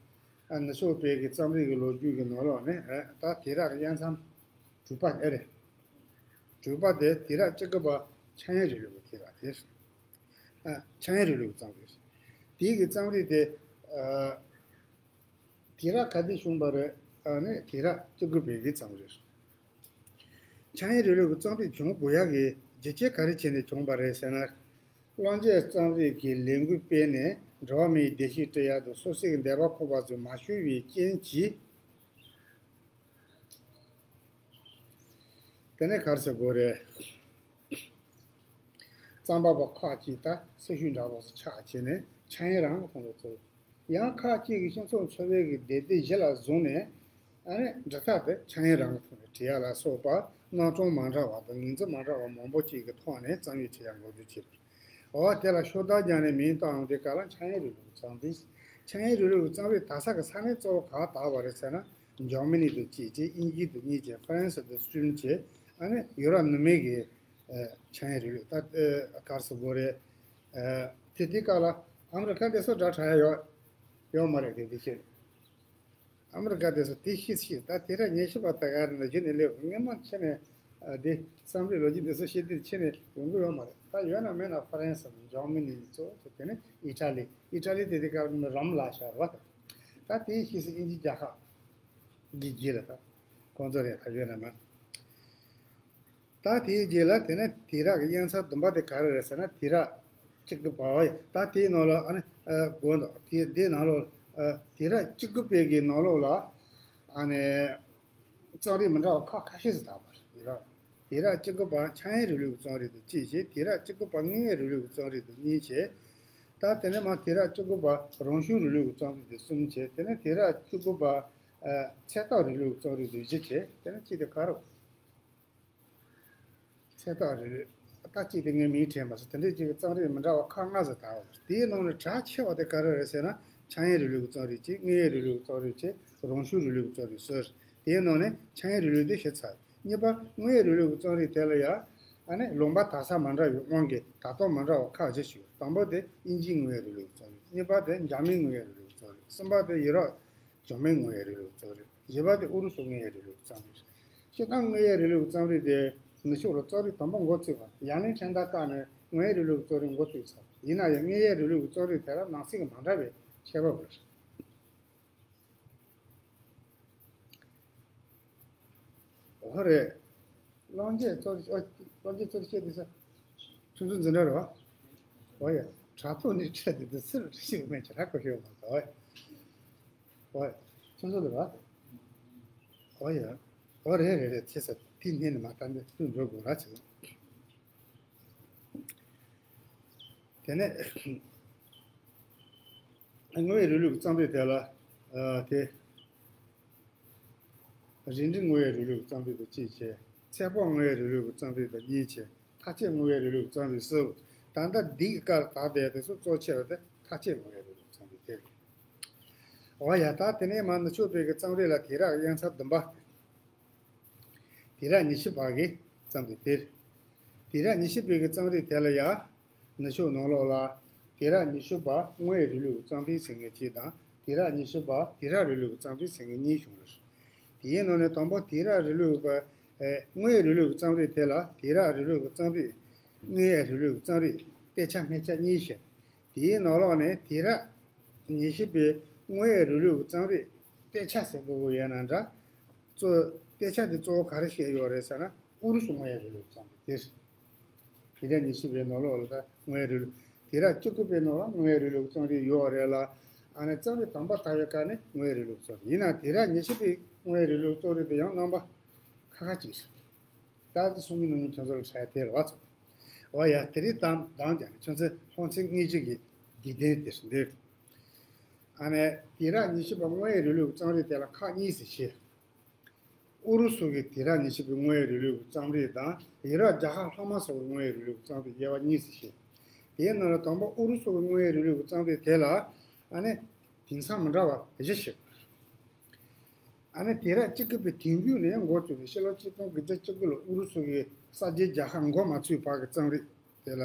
ཨ་ནུབ་ཕྱོགས་པའི་གི་རྩོམ་རིག་གི་ལོ་རྒྱུས་ཀྱི་ནང་ལོགས་ནས་ཨ་ད་དེ་རག་གི་དབྱེ་མཚམས་དྲུག་པ་དེ་རེད། དྲུག་པ་དེ་དེ་རག་བཅུ་དགུ་པ་འཆར་ཡན་རིང་ལུགས་ཀྱི་དེ་རག་དེ་རེད། ཨ་འཆར་ཡན་རིང་ལུགས་ཀྱི་རྩོམ་རིག་རེད། དེའི་གི་རྩོམ་རིག་དེ་ཨ་དེ་རག་ག་དུས་བྱུང་བ་རེད། ཨ་ནི་དེ་རག་བཅུ་དགུ་པའི་གི་རྩོམ་རིག་རེད། འཆར་ཡན་རིང་ལུགས་ཀྱི་རྩོམ་རིག་བྱུང་དགོས་ཡག་གི་རྒྱུ་རྐྱེན་ག་རེ་བྱས་ནས་བྱུང་བ་རེད་ཟེར་ན། བློ་འབྱེད་རྩོམ་རིག་གི་ལས་འགུལ་སྤེལ་ནས་འགྲོ་བ་མིའི་བདེ་སྐྱིད་སྤྲད་ཡག་དང་སོ་སོའི་གི་འདོད་པ་ཁོག་པ་ཚོ་མ་ཤོར་བའི་རྐྱེན་གྱིས། དེ་ནས་ག་རེ་ཟེར་དགོས་རེད། རྩོམ་པ་པོ་ཁག་ཅིག་ད་སྲི་ཞུ་འདྲ་པོ་ཆགས་བྱས་ནས་འཆར་ཡན་རང་གི་ཐོག་ནས་བཙལ། ཡང་ཁག་ཅིག་གིས་སྤྱི་ཚོགས་འཚོ་བའི་གི་བདེ་སྡུག་གཞི་ལ་བཟུང་ནས་ཨ་ནི་འབྲི་ཐབས་དེ་འཆར་ཡན་རང་གི་ཐོག་ནས་བྲིས་ཡ་ལ་སོགས་པ་སྣང་ཆུང་མ་འདྲ་བ་དང་ངོས་འཛིན་མ་འདྲ་བ་མང་པོ་ཅིག་གི་ཐོག་ནས་རྩོམ་ཡིག་བྲིས་ཡ་འགོ་འཛུགས་བྱས་པ་རེད། འོ་དེ་ལ་ཤོག་ལྡེབ་བརྒྱབ་ནས་མིང་བཏགས་ཡོང་དུས་སྐབས་ལ་འཆར་ཡན་རིང་ལུགས་ཀྱི་རྩོམ་རིག་འཆར་ཡན་རིང་ལུགས་ཀྱི་རྩོམ་རིག་དར་ས་གི་ས་གནས་གཙོ་བོ་ག་པར་དར་བ་རེད་ཟེར་ན། འཇར་མ་ནི་དང་གཅིག་བྱས། དབྱིན་ཇི་དང་གཉིས་བྱས། ཧྥ་རན་སི་དང་གསུམ་བྱས། ཨ་ནི་ཡུ་རོབ་ནུབ་མའི་གི་ཨ་འཆར་ཡན་རིང་ལུགས། ད་ཨ་ག་རེ་ཟེར་དགོས་རེད། ཨ་དེ་དུས་སྐབས་ལ་ཨ་མི་རི་ཀ་དེ་ཚོ་དྲ་དྲག་ཡ་ཡོད་ཡོད་མ་རེད། དེ་དུས་ཤེས། ཨ་མི་རི་ཀ་དེ་ཚོ་དེ་ཤེས་ཤེས། ད་དེ་ར་ཉེ་ཤོས་པ་ད་ག་རེ་ན་གཞི་ནས་སླེབས། སྔོན་མ་ཁྱེད་ནས་ཨ་དེ་བསམ་གྲུབ་ལོ་རྒྱུས་དེ་ཚོ་བཤད་དུས་ཁྱེད་ནས་ཡོང་གི་ཡོད་མ་རེད། ད་ཡོད་ན་མེད་ན་ཧྥ་རན་སི་དང་འཇར་མ་ནི་གཙོ་བོ་བྱས། དེ་ནས་ཨི་ཊ་ལི། ཨི་ཊ་ལི་དེ་དུས་སྐབས་ནི་རོམ་ལ་ཤར་བ། ད་དེའི་ཤེས་སུ་དབྱིན་ཇི་རྒྱལ་ཁབ་གི་རྗེས་ལ་ད་ཁོང་ཚོ་རེད། ད་ཡོད་ན་མེད། ད་དེའི་རྗེས་ལ་དེ་ནས་དེ་རག་གི་དབྱེ་མཚམས་བདུན་པ་དེ་ག་རེ་རེད་ཟེར་ན། དེ་རག་བཅུ་དགུ་པ་ཡ། ད་དེའི་ནང་ལ་ཨ་ནི་ཨ་དགོངས་དག་དེ་དེའི་ནང་ལོགས་ཨ་དེ་རག་བཅུ་དགུ་པའི་གི་ནང་ལོགས་ལ་ཨ་ནི་རྩོམ་རིག་མི་འདྲ་བ་ཁག་ཁ་ཤས་ཤིག་དར་བ་རེད། དེ་རག་བཅུ་དགུ་པ་འཆར་ཡན་རིང་ལུགས་ཀྱི་རྩོམ་རིག་དང་གཅིག་བྱས། དེ་རག་བཅུ་དགུ་པ་དངོས་ཡོད་རིང་ལུགས་ཀྱི་རྩོམ་རིག་དང་གཉིས་བྱས། ད་དེ་ནས་མར་དེ་རག་བཅུ་དགུ་པ་རང་བྱུང་རིང་ལུགས་ཀྱི་རྩོམ་རིག་དང་གསུམ་བྱས། དེ་ནས་དེ་རག་བཅུ་དགུ་པ་ཨ་ཚད་མཐོ་རིང་ལུགས་ཀྱི་རྩོམ་རིག་དང་བཞི་བྱས། དེ་ནས་གཅིག་དེ་ག་རེ། ཚད་མཐོ་རིང་ལུགས། ད་གཅིག་དེ་ངས་མིང་དྲན་མ་སོང་། དེ་འདྲའི་གཅིག་གི་རྩོམ་རིག་མི་འདྲ་བ་ཁག་ལྔ་ཙམ་དར་བ་རེད། དེའི་ནང་ནས་གྲགས་ཆེ་བ་དེ་ག་རེ་རེད་ཟེར་ན། འཆར་ཡན་རིང་ལུགས་ཀྱི་རྩོམ་རིག་གཅིག་དངོས་ཡོད་རིང་ལུགས་ཀྱི་རྩོམ་རིག་གཅིག་རང་བྱུང་རིང་ལུགས་ཀྱི་རྩོམ་རིག་གསུམ་རེད། དེའི་ནང་ནས་འཆར་ཡན་རིང་ལུགས་དེ་ཞིབ་ཚགས། གཉིས་པ་དངོས་ཡོད་རིང་ལུགས་ཀྱི་རྩོམ་རིག་དེ་ལ་ཡང་ཨ་ནི་ལུང་པ་དར་ས་མ་འདྲ་བའི་དབང་གིས་དར་སྟངས་མ་འདྲ་བ་ཁག་བཞི་ཞིག་ཡོད། དང་པོ་དེ་དབྱིན་ཇིའི་དངོས་ཡོད་རིང་ལུགས་ཀྱི་རྩོམ་རིག་གཉིས་པ་དེ་འཇར་མིའི་དངོས་ཡོད་རིང་ལུགས་ཀྱི་རྩོམ་རིག་གསུམ་པ་དེ་ཡུ་རོབ་འཇར་མན་དངོས་ཡོད་རིང་ལུགས་རྩོམ་རིག་བཞི་པ་དེ་ཨུ་རུ་སུ་དངོས་ཡོད་རིང་ལུགས་རྩོམ་རིག་སྤྱིར་བཏང་དངོས་ཡོད་རིང་ལུགས་རྩོམ་རིག་དེ་ནུབ་ཕྱོགས་ལ་རྩོམ་རིག་དང་པོ་འགོ་བཙུགས་པ། ཡང་ལན་ཕྲན་ད་བཀག་ནས་དངོས་ཡོད་རིང་ལུགས་རྩོམ་རིག་འགོ་བཙུགས་ཚར། ཡིན་ན་ཡང་དངོས་ཡོད་རིང་ལུགས་རྩོམ་རིག་དེ་ལ་ནང་གསེས་ཀྱི་མ་འདྲ་བའི་ཁྱད་པར་ཡོད། འོ་རེད། བློ་འབྱེད་རྩོམ་རིག་ཨོ། བློ་འབྱེད་རྩོམ་རིག་བཤད་དུས་ས། ཁྱོད་ཚོ་འཛིན་གྲྭ་རེད་བ། འོ་ཡ། དྲ་ཐོག་ནས་འཕྲད་དེ་དུས་སུ་ཞིག་མེད་ཀྱི་ར་གོ་ཤོད་མ་གཏོགས། འོ་ཡ། ཁྱོད་ཚོ་རེད་བ། འོ་ཡ། འོ་རེད་རེད་རེད། ཁྱེད་ས་དེ་སྙན་ནས་མ་བཏང་དེ་ཚུར་འགྲོ་དགོས་ར་ཆེ། དེ་ནས་དངོས་ཡོད་རིང་ལུགས་ཀྱི་རྩོམ་རིག་དེ་ལ་ཨ་དེ། རིགས་འགྲེ་དངོས་ཡོད་རིང་ལུགས་ཀྱི་རྩོམ་རིག་དང་གཅིག་བྱས། ཚད་དཔག་དངོས་ཡོད་རིང་ལུགས་ཀྱི་རྩོམ་རིག་དང་གཉིས་བྱས། མཐའ་དཔྱད་དངོས་ཡོད་རིང་ལུགས་ཀྱི་རྩོམ་རིག་གསུམ། ད་ལྟ་འདི་གི་སྐབས་དར་བསྡད་དེ་ཚོ་གཙོ་ཆེ་བ་དེ་མཐའ་དཔྱད་དངོས་ཡོད་རིང་ལུགས་ཀྱི་རྩོམ་རིག་དེ་རེད། འོ་ཡ། ད་དེ་ནས་མར་ནུབ་ཕྱོགས་པའི་གི་རྩོམ་རིག་ལ་དུས་རབས་དབྱེ་མཚམས་བདུན་པ། དུས་རབས་ཉི་ཤུ་པ་གི་རྩོམ་རིག་དེ་རེད། དུས་རབས་ཉི་ཤུ་པའི་གི་རྩོམ་རིག་དེ་ལ་ཡ། ནུབ་ཕྱོགས་ནང་ལོགས་ལ་དུས་རབས་ཉི་ཤུ་པ་དངོས་ཡོད་རིང་ལུགས་ཀྱི་རྩོམ་རིག་ཟེར་མཁན་གཅིག་དང་། དུས་རབས་ཉི་ཤུ་པ་དུས་རབས་རིང་ལུགས་ཀྱི་རྩོམ་རིག་ཟེར་མཁན་གཉིས་བྱུང་རེད། དེའི་ནང་ནས་དང་པོ་དུས་རབས་རིང་ལུགས་པ། ཨེ། དངོས་ཡོད་རིང་ལུགས་ཀྱི་རྩོམ་རིག་དེ་ལ་དུས་རབས་རིང་ལུགས་ཀྱི་རྩོམ་རིག། དངོས་ཡོད་རིང་ལུགས་ཀྱི་རྩོམ་རིག། དཔེ་ཆ་སྨད་ཆ་གཉིས་བྱས། དེའི་ནང་ལོགས་ནས་དུས་རབས་ཉི་ཤུ་པའི་དངོས་ཡོད་རིང་ལུགས་ཀྱི་རྩོམ་རིག་དཔེ་ཆ་ཟེར་དགོས་ཀྱི་ཡོད་ན་འདྲ། གཙོ། དཔེ་ཆ་འདི་གཙོ་བོ་ག་རེ་བཤད་ཡོད་རེད་ཟེར་ན། ཨུ་རུ་སུ་དངོས་ཡོད་རིང་ལུགས་ཀྱི་རྩོམ་རིག་དེ་རེད། དེ་རིང་ཉི་ཤུ་པའི་ནང་ལོགས་ལ་ད་དངོས་ཡོད་རིང་ལུགས། དུས་རབས་བཅུ་དགུ་པའི་ནང་ལ་དངོས་ཡོད་རིང་ལུགས་རྩོམ་རིག་ཡོད་རེད་ལ། ཨ་ནི་རྩོམ་རིག་དམ་པ་ལྟ་བའི་སྐབས་ནས་དངོས་ཡོད་རིང་ལུགས་རྩོམ་རིག་ཡིན་ན། དུས་རབས་ཉི་ཤུ་པའི་དངོས་ཡོད་རིང་ལུགས་རྩོམ་རིག་དེ་ཡང་རྣམ་པ་ཁ་ཁ་ཅིག་རེད། ད་དེ་གསུང་མི་ནང་ཁྱོད་ཚོ་ལ་ཧྲ་དེ་རེད་བ་ཚོ། འོ་ཡ། དེ་རིང་དང་དང་ཀྱང་ཁྱོད་ཚོའི་སློབ་ཚན་དངོས་གཞི་གི་དགེ་ལྡན་དེ་རེད་འདིར། ཨ་ནི་དུས་རབས་ཉི་ཤུ་པ་དངོས་ཡོད་རིང་ལུགས་རྩོམ་རིག་དེ་ལ་ཁག་གཉིས་སུ་ཕྱེ། ཨུ་རུ་སུ་གི་དུས་རབས་ཉི་ཤུ་པའི་དངོས་ཡོད་རིང་ལུགས་ཀྱི་རྩོམ་རིག་དང་། ཡུ་རོབ་རྒྱལ་ཁབ་ལྷག་མ་སོགས་ཀྱི་དངོས་ཡོད་རིང་ལུགས་ཀྱི་རྩོམ་རིག་དབྱེ་བ་གཉིས་སུ་ཕྱེ། དེའི་ནང་ལ་དང་པོ་ཨུ་རུ་སུ་གི་དངོས་ཡོད་རིང་ལུགས་ཀྱི་རྩོམ་རིག་དེ་ལ། ཨ་ནི་དེང་སང་མི་འདྲ་བ་བཞི་ཞིག་ཨ་ནི་དུས་རབས་བཅུ་དགུ་པའི་དུས་མཇུག་ནས་འགོ་བཙུགས་ནས་ཕྱི་ལོ་ཆིག་སྟོང་དགུ་བརྒྱ་བཅུ་དགུ་ལ་ཨུ་རུ་སུ་གི་གསར་བརྗེའི་རྒྱལ་ཁ་འགོ་མ་ཚུགས་བར་གྱི་རྩོམ་རིག་དེ་ལ།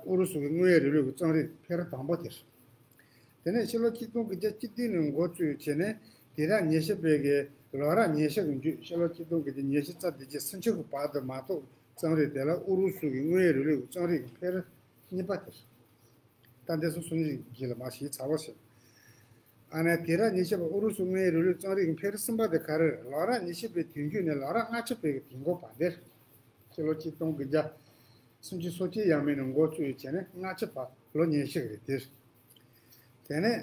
ཨུ་རུ་སུ་གི་དངོས་ཡོད་རིང་ལུགས་ཀྱི་རྩོམ་རིག་འཕེལ་རིམ་དང་པོ་དེ་རེད། དེ་ནས་ཕྱི་ལོ་ཆིག་སྟོང་དགུ་བརྒྱ་བཅུ་བདུན་ནས་འགོ་བཙུགས་བྱས་ནས། དུས་རབས་ཉི་ཤུ་པའི་གི་ལོ་རབས་ཉི་ཤུ་གི་མཇུག་ཕྱི་ལོ་ཆིག་སྟོང་དགུ་བརྒྱ་ཉི་ཤུ་རྩ་བདུན་གྱི་སུམ་ཅུ་གི་བར་དུ་མ་གཏོགས་རྩོམ་རིག་དེ་ལ་ཨུ་རུ་སུ་གི་དངོས་ཡོད་རིང་ལུགས་ཀྱི་རྩོམ་རིག་གི་འཕེལ་རིམ་གཉིས་པ་དེ་རེད། ད་འདི་ཚོ་གསུང་རིག་གི་ལ་མ་ཤེས་ཚ་བོ་ཞིག་ཨ་ནི་དུས་རབས་ཉི་ཤུ་པ་ཨུ་རུ་སུ་དངོས་ཡོད་རིང་ལུགས་རྩོམ་རིག་གི་འཕེལ་རིམ་གསུམ་པ་དེ་ག་རེ་རེད། ལོ་རབས་ཉི་ཤུ་པའི་དུས་མཇུག་ནས་ལོ་རབས་ལྔ་བཅུ་པའི་གི་དུས་འགོ་བར་དེ་རེད། ཕྱི་ལོ་ཆིག་སྟོང་དགུ་བརྒྱ་སུམ་ཅུ་སོ་གཅིག་ཡས་མས་ནས་འགོ་བཙུགས་བྱས་ནས་ལྔ་བཅུ་བར་ལོ་ཉི་ཤུ་རེད་དེ། དེ་ནས་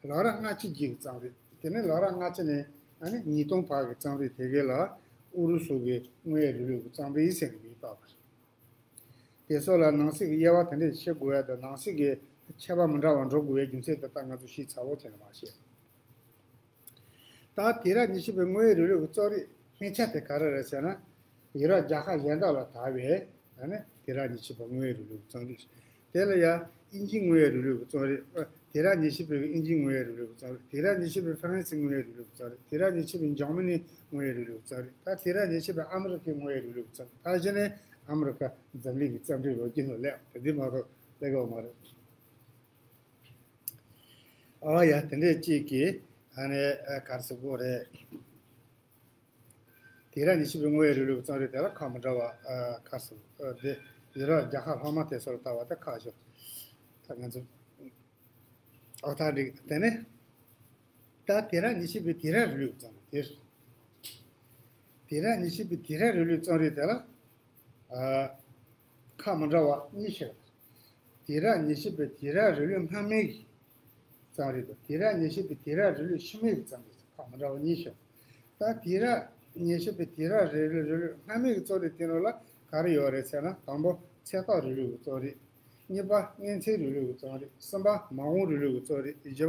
ལོ་རབས་ལྔ་བཅུ་གི་རྩོམ་རིག་དེ་ནས་ལོ་རབས་ལྔ་བཅུ་ནས་ཨ་ནི་ཉིས་སྟོང་བར་གྱི་རྩོམ་རིག་དེ་གའི་ལ་ཨུ་རུ་སུ་གི་དངོས་ཡོད་རིང་ལུགས་ཀྱི་རྩོམ་རིག་ཟེར་ནས་མིང་བཏགས་པ་རེད། དེ་ཚོ་ལ་ནང་གསེས་ཀྱི་དབྱེ་བ་དེ་འདྲས་ཕྱེ་དགོས་ཡ་དང་། ནང་གསེས་ཀྱི་ཁྱད་པར་མི་འདྲ་བ་འགྲོ་དགོས་པའི་རྒྱུ་མཚན་དེ་དག་ང་ཚོ་ཤེས་ཚ་བོ་བྱས་ནས་མ་བཤད། ད་དུས་རབས་ཉི་ཤུ་པའི་དངོས་ཡོད་རིང་ལུགས་ཀྱི་རྩོམ་རིག་སྨད་ཆ་དེ་ག་རེ་རེད་ཟེར་ན། ཡུ་རོབ་རྒྱལ་ཁབ་གཞན་དག་ལ་དར་བའི་ཨ་ནི་དུས་རབས་ཉི་ཤུ་པའི་དངོས་ཡོད་རིང་ལུགས་ཀྱི་རྩོམ་རིག་དེ་ལ་ཡང་དབྱིན་ཇིའི་དངོས་ཡོད་རིང་ལུགས་ཀྱི་རྩོམ་རིག་ཨ། དུས་རབས་ཉི་ཤུ་པའི་དབྱིན་ཇིའི་དངོས་ཡོད་རིང་ལུགས་ཀྱི་རྩོམ་རིག་དུས་རབས་ཉི་ཤུ་པའི་ཧྥ་རན་སིའི་དངོས་ཡོད་རིང་ལུགས་ཀྱི་རྩོམ་རིག་དུས་རབས་ཉི་ཤུ་པའི་འཇར་མ་ནིའི་དངོས་ཡོད་རིང་ལུགས་ཀྱི་རྩོམ་རིག་ད་དུས་རབས་ཉི་ཤུ་པའི་ཨ་མི་རི་ཁའི་དངོས་ཡོད་རིང་ལུགས་ཀྱི་རྩོམ་རིག་ད་གཞི་ནས་ཨ་མི་རི་ཁ་འཛམ་གླིང་གི་རྩོམ་རིག་ལོ་རྒྱུས་ནང་སླེབས། དེ་འདི་མ་གཏོགས་སླེབས་ཡོད་མ་རེད། ཨོ་ཡ། དེ་འདྲས་གཅིག་གིས་ཨ་ནི་ཨ་ག་རེ་ཟེར་དགོས་རེད། དུས་རབས་ཉི་ཤུ་པའི་དངོས་ཡོད་རིང་ལུགས་རྩོམ་རིག་དེ་ལ་ཁག་མི་འདྲ་བ་ཨ་ག་རེ་ཟེར་དགོས་འདི་ཡུ་རོབ་རྒྱལ་ཁབ་ལྷག་མ་དེ་ཚོ་ལ་ལྟ་བ་དེ་ཁག་བཞག་ད་ང་ཚོ་ཨོ་ད་འགྲིག་དེ་ནས་ད་དུས་རབས་ཉི་ཤུ་པའི་དུས་རབས་རིང་ལུགས་རྩོམ་རིག་དེ་རེད། དུས་རབས་ཉི་ཤུ་པའི་དུས་རབས་རིང་ལུགས་རྩོམ་རིག་དེ་ལ། ཨ། ཁག་མི་འདྲ་བ་གཉིས་ཤིག་དུས་རབས་ཉི་ཤུ་པའི་དུས་རབས་རིང་ལུགས་སྔ་མའི་གི་རྩོམ་རིག་དང་། དུས་རབས་ཉི་ཤུ་པའི་དུས་རབས་རིང་ལུགས་ཕྱི་མའི་གི་རྩོམ་རིག་ཁག་མི་འདྲ་བ་གཉིས་ཤིག་ད་དུས་རབས་ཉི་ཤུ་པའི་དུས་རབས་རིང་ལུགས་རིང་ལུགས་སྔ་མའི་གི་རྩོམ་རིག་དེ་ནང་ལ་ག་རེ་ཡོད་རེད་ཟེར་ན། དང་པོ་ཚད་བརྟག་རིང་ལུགས་ཀྱི་རྩོམ་རིག་གཉིས་པ་མངོན་ཚན་རིང་ལུགས་ཀྱི་རྩོམ་རིག་གསུམ་པ་མ་འོངས་རིང་ལུགས་ཀྱི་རྩོམ་རིག་བཞི་པ་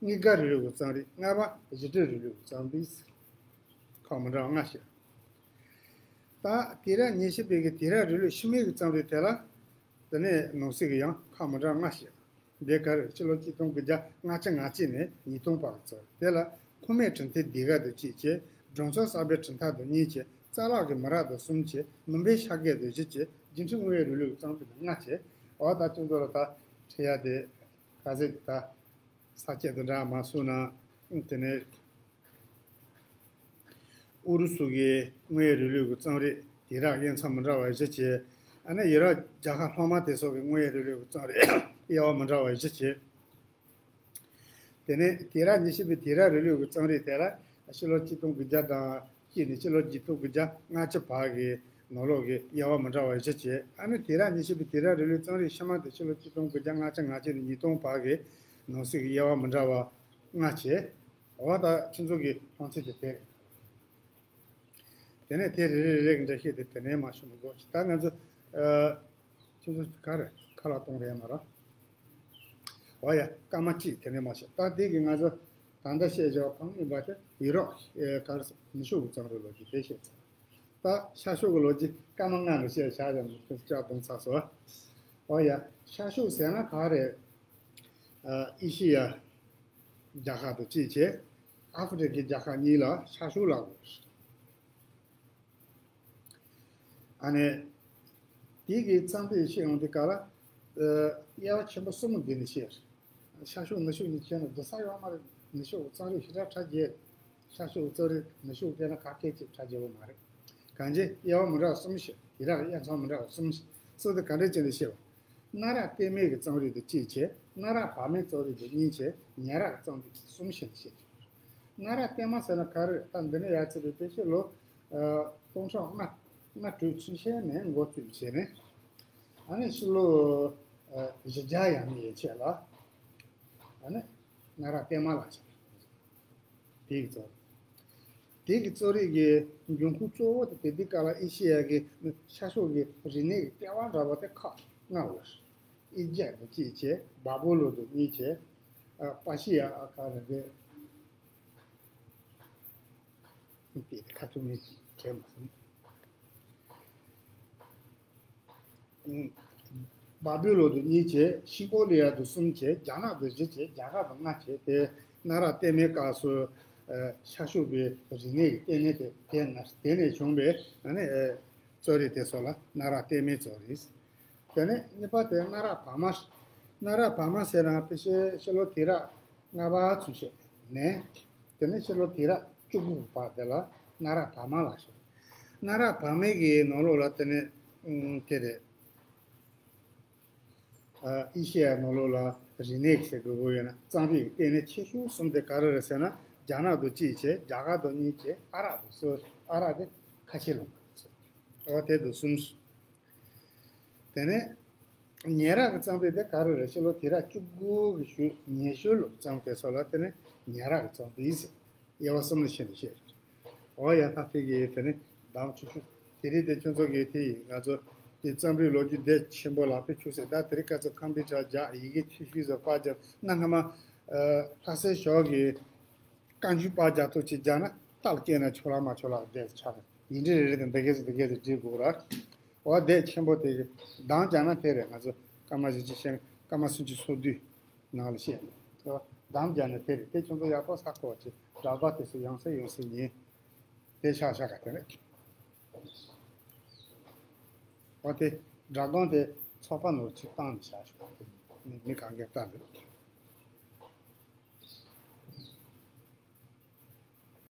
གཉིས་ཀ་རིང་ལུགས་ཀྱི་རྩོམ་རིག་ལྔ་པ་གཞི་གྲས་རིང་ལུགས་ཀྱི་རྩོམ་རིག་ཁག་མི་འདྲ་བ་ལྔ་ཞིག་ད་དུས་རབས་ཉི་ཤུ་པའི་གི་དུས་རབས་རིང་ལུགས་ཕྱི་མའི་གི་རྩོམ་རིག་དེ་ལ། དེ་ནས་ནང་གསེས་ཀྱི་ཡང་ཁག་མི་འདྲ་བ་ལྔ་ཞིག་འདི་གར་ཕྱི་ལོ་ཆིག་སྟོང་དགུ་བརྒྱ་ལྔ་བཅུ་ང་གཅིག་ནས་ཉིས་སྟོང་བར་གྱི་རྩོམ་རིག་དེ་ལ་ཁུངས་མེད་གྲུབ་མཐའི་ཟློས་གར་དང་བཅས་བྱས། སྒྲུང་རྩོམ་གསར་པའི་གྲུབ་མཐའ་དང་གཉིས་བྱས། རྩ་ལག་གི་མི་རབས་དང་གསུམ་བྱས། མུན་པའི་ཤར་སྐད་དང་བཞི་བྱས། རྒྱུན་འཁྲིའི་དངོས་ཡོད་རིང་ལུགས་ཀྱི་རྩོམ་རིག་དང་ལྔ་བྱས། འོ་ད་ཁྱོད་ཚོ་ལ་ད་ཁྲིད་ཡ་དེ་ག་ཚོད་ད་ས་བཅད་དང་འདྲ་མ་སོང་ན། དེ་ནས་ཨུ་རུ་སུ་གི་དངོས་ཡོད་རིང་ལུགས་ཀྱི་རྩོམ་རིག་དུས་རབས་དབྱེ་མཚམས་མི་འདྲ་བ་བཞི་བྱས། ཨ་ནི་ཡུ་རོབ་རྒྱལ་ཁབ་ལྷག་མ་དེ་ཚོ་གི་དངོས་ཡོད་རིང་ལུགས་ཀྱི་རྩོམ་རིག་དབྱེ་བ་མི་འདྲ་བ་བཞི་བྱས། དེ་ནས་དུས་རབས་ཉི་ཤུ་པའི་དུས་རབས་རིང་ལུགས་ཀྱི་རྩོམ་རིག་དེ་ལ་ཕྱི་ལོ་ཆིག་སྟོང་དགུ་བརྒྱ་དང་གཅིག་ནས་ཕྱི་ལོ་ཆིག་སྟོང་དགུ་བརྒྱ་ལྔ་བཅུ་བར་གྱི་ནང་ལོགས་ཀྱི་དབྱེ་བ་མི་འདྲ་བ་བཞི་བྱས། ཨ་ནི་དུས་རབས་ཉི་ཤུ་པའི་དུས་རབས་རིང་ལུགས་རྩོམ་རིག་ཕྱི་མ་དེ་ཕྱི་ལོ་ཆིག་སྟོང་དགུ་བརྒྱ་ལྔ་བཅུ་ང་གཅིག་ནས་ཉིས་སྟོང་བར་གྱི་ནང་གསེས་ཀྱི་དབྱེ་བ་མི་འདྲ་བ་ལྔ་བྱས། འོ་ད་ཁྱེད་ཚོ་གི་ལྷུང་བཟེད་དེ་དེ་རེད། དེ་ནས་དེ་རེ་རེ་རེ་གི་འགྲེལ་བཤད་དེ་དེ་ནས་མ་ཞུ་མི་དགོས་ཀྱི། ད་ང་ཚོ་ཨ་ཁྱོད་ཚོ་ག་རེ་ཁ་ལག་གཏོང་རེད་མ་ར། འོ་ཡ། སྐར་མ་གཅིག་དེ་ནས་མ་ཞུ། ད་དེ་གི་ང་ཚོ་ད་ལྟ་བཤད་བཞག་གང་ཡིན་པ་དེ་ཡུ་རོབ་ཨེ་ག་རེ་ཟེར་ནུབ་ཕྱོགས་ཀྱི་རྩོམ་རིག་ལོ་རྒྱུས་དེ་བཤད་ཚར། ད་ཤར་ཕྱོགས་ཀྱི་ལོ་རྒྱུས་སྐར་མ་ལྔ་ནས་བཤད་བཞག་ཀྱང་ཁྱོད་ཚོ་ལྕགས་གཏོང་ཚར་སོང་། འོ་ཡ། ཤར་ཕྱོགས་ཟེར་ན་ག་རེ། ཨ་ཨེ་ཤི་ཡ་རྒྱལ་ཁབ་དང་གཅིག་བྱས། ཨ་ཧྥེ་རི་ཁའི་རྒྱལ་ཁབ་གཉིས་ལ་ཤར་ཕྱོགས་ལབ་དགོས། ཨ་ནི། དེ་གི་རྩོམ་རིག་བཤད་ཡོང་དུས་སྐབས་ལ། ཨ་དབྱེ་བ་ཆེན་པོ་གསུམ་འདི་ནས་བཤད། ཤར་ཕྱོགས་ནུབ་ཕྱོགས་གཉིས་བྱས་ན་འགྲོ་ས་ཡོད་མ་རེད། ནུབ་ཕྱོགས་རྩོམ་རིག་ཞེ་དྲག་གྲ་རྒྱས། ཤར་ཕྱོགས་རྩོམ་རིག་ནུབ་ཕྱོགས་བལྟས་ན་ག་སྐད་ཅིག་གྲ་རྒྱས་པོ་མ་རེད། གང་ཅི་དབྱེ་བ་མི་འདྲ་བ་གསུམ་བཤད། དེ་དག་གི་དབྱེ་མཚམས་མི་འདྲ་བ་གསུམ་བཤད། གཙོ་དེ་ག་འདྲ་བྱས་ནས་བཤད་པ། གནའ་རབས་གཏེར་མའི་གི་རྩོམ་རིག་དང་གཅིག་བྱས། གནའ་རབས་བར་མའི་རྩོམ་རིག་དང་གཉིས་བྱས། ཉེ་རབས་རྩོམ་རིག་གསུམ་བྱས་ནས་བཤད། གནའ་རབས་གཏེར་མ་ཟེར་ན་ག་རེ་རེད། ད་འདི་ནས་ཡར་བརྩིས་པའི་ཕལ་ཆེར་ལོ་ཨ་སྟོང་ཕྲག་ལྔ་ལྔ་དྲུག་ཚུན་ཆད་ནས་འགོ་བཙུགས་བྱས་ནས། ཨ་ནི་ཕྱི་ལོ་ཨ་བཞི་བརྒྱ་ཡས་མས་ཡན་ཆད་ལ། ཨ་ནི་གནའ་རབས་གཏེར་མ་ལ་བྱས། དེ་གི་རྩོམ། དེ་གི་རྩོམ་རིག་གི་འབྱུང་ཁུངས་གཙོ་བོ་དེ་དེ་དུས་སྐབས་ལ་ཨེ་ཤེ་ཡ་གི་ཤར་ཕྱོགས་ཀྱི་རིག་གནས་ཀྱི་ལྟེ་བ་འདྲ་བོ་དེ་ཁག་ལྔ་ཡོད། ཨི་ཇེབ་དང་གཅིག་བྱས། བ་བུ་ལོན་དང་གཉིས་བྱས། ཨ་པར་ཤི་ཡ། ཨ་ག་རེ་རེད། དེ་ཁ་ཐུག་མི་བྱས་མ་སོང་། བ་བུ་ལོན་དང་གཉིས་བྱས། ཤི་པོ་ལི་ཡ་དང་གསུམ་བྱས། རྒྱ་ནག་དང་བཞི་བྱས། རྒྱ་གར་དང་ལྔ་བྱས། དེ་གནའ་རབས་གཏེར་མའི་སྐབས་སུ་ཨ་ཤར་ཕྱོགས་པའི་རིག་གནས་ཀྱི་ལྟེ་གནས་དེ་དེ་ན་དེ་ནས་བྱུང་བའི་ཨ་ནི་ཨ་རྩོམ་རིག་དེ་ཚོ་ལ་གནའ་རབས་གཏེར་མའི་རྩོམ་རིག། དེ་ནས་གཉིས་པ་དེ་གནའ་རབས་བར་མ། གནའ་རབས་བར་མ་ཟེར་ན་ཕལ་ཆེར་ཕྱི་ལོ་དུས་རབས་ལྔ་པ་ཚུན་ཆད་ནས། དེ་ནས་ཕྱི་ལོ་དུས་རབས་བཅུ་དགུ་བར་དེ་ལ་གནའ་རབས་བར་མ་ལབ་ཞུ། གནའ་རབས་བར་མའི་གི་ནང་ལོགས་ལ་དེ་ནས་ཨུམ་དེ་རེད། ཨ་ཨེ་ཤེ་ཡའི་ནང་ལོགས་ལ་རིག་གནས་ཟེར་དགོས་ཀྱི་ཡོད་ན་རྩོམ་རིག་གི་ལྟེ་གནས་ཆེ་ཤོས་གསུམ་དེ་ག་རེ་རེད་ཟེར་ན། རྒྱ་ནག་དང་གཅིག་བྱས། རྒྱ་གར་དང་གཉིས་བྱས། ཨ་རབ་དང་གསུམ། ཨ་རབ་དེ་ཁ་ཆེ་ལུང་པ་རེད། འོ་དེ་དང་གསུམ། དེ་ནས་ཉེ་རབས་ཀྱི་རྩོམ་རིག་དེ་ག་རེ་རེད། ཕྱི་ལོ་དུས་རབས་བཅུ་དགུ་གི་གཞུག་ཉི་ཤུ་ལོ་རྩོམ་དེ་ཚོ་ལ་དེ་ནས་ཉེ་རབས་ཀྱི་རྩོམ་རིག་ཟེར། དབྱེ་བ་གསུམ་ལ་ཕྱེ་ནས་བཤད། འོ་ཡ། ད་དེ་གི་དེ་ནས་གདམ་ཆུ་ཆུ། དེ་རིང་དེ་ཁྱོད་ཚོ་གི་དེ་ཡིན། ང་ཚོ་དེ་རྩོམ་རིག་ལོ་རྒྱུས་དེ་ཆེན་པོ་ལ་དཔེ་ཆུ་ཟེར། ད་དེ་རིང་ཁ་ཚོ་ཁམ་པི་ཊར་རྒྱག་ཡི་གེ་ཆུ་ཤུལ་ཟེར་པར་རྒྱག་གནའ་སྔ་མ་ཨ་ལྷ་སའི་ཞོགས་ཀྱི་བཀའ་འགྱུར་པར་རྒྱག་ཐོག་ཅིག་རྒྱག་ན་རྟགས་སྐྱེས་ན་ཆོག་ལ་མ་ཆོག་ལ་བསྡད་ཆགས། ཡིག་འབྲུ་རེ་རེ་དང་འདི་གས་སུ་འདི་གས་སུ་བྲིས་དགོས་ར། འོ་དེབ་ཆེན་པོ་དེ་གདམ་རྒྱག་ན་དེ་རེད། ང་ཚོ་སྐར་མ་བཞི་བཅུ་ཞེ་ལྔ། སྐར་མ་སུམ་ཅུ་སོ་བདུན་ནང་ལ་བཤད། འོ་གདམ་རྒྱག་ན་དེ་རེད། དེ་ཁྱོད་ཚོ་ཡག་པོ་ས་གོ་ཅིག་སྒྲ་པ་དེ་ཚོ་ཡང་སེ་ཡང་སེ་ཉན། དེ་ཤག་ཤག་ག་དེ་རེད། འོ་དེ་སྒྲ་གདངས་དེ་ཚོགས་པ་ནོར་ཅིག་བཏང་ནས་བཞག་ཤོག་མི་མི་གང་གས་བལྟ་འདུག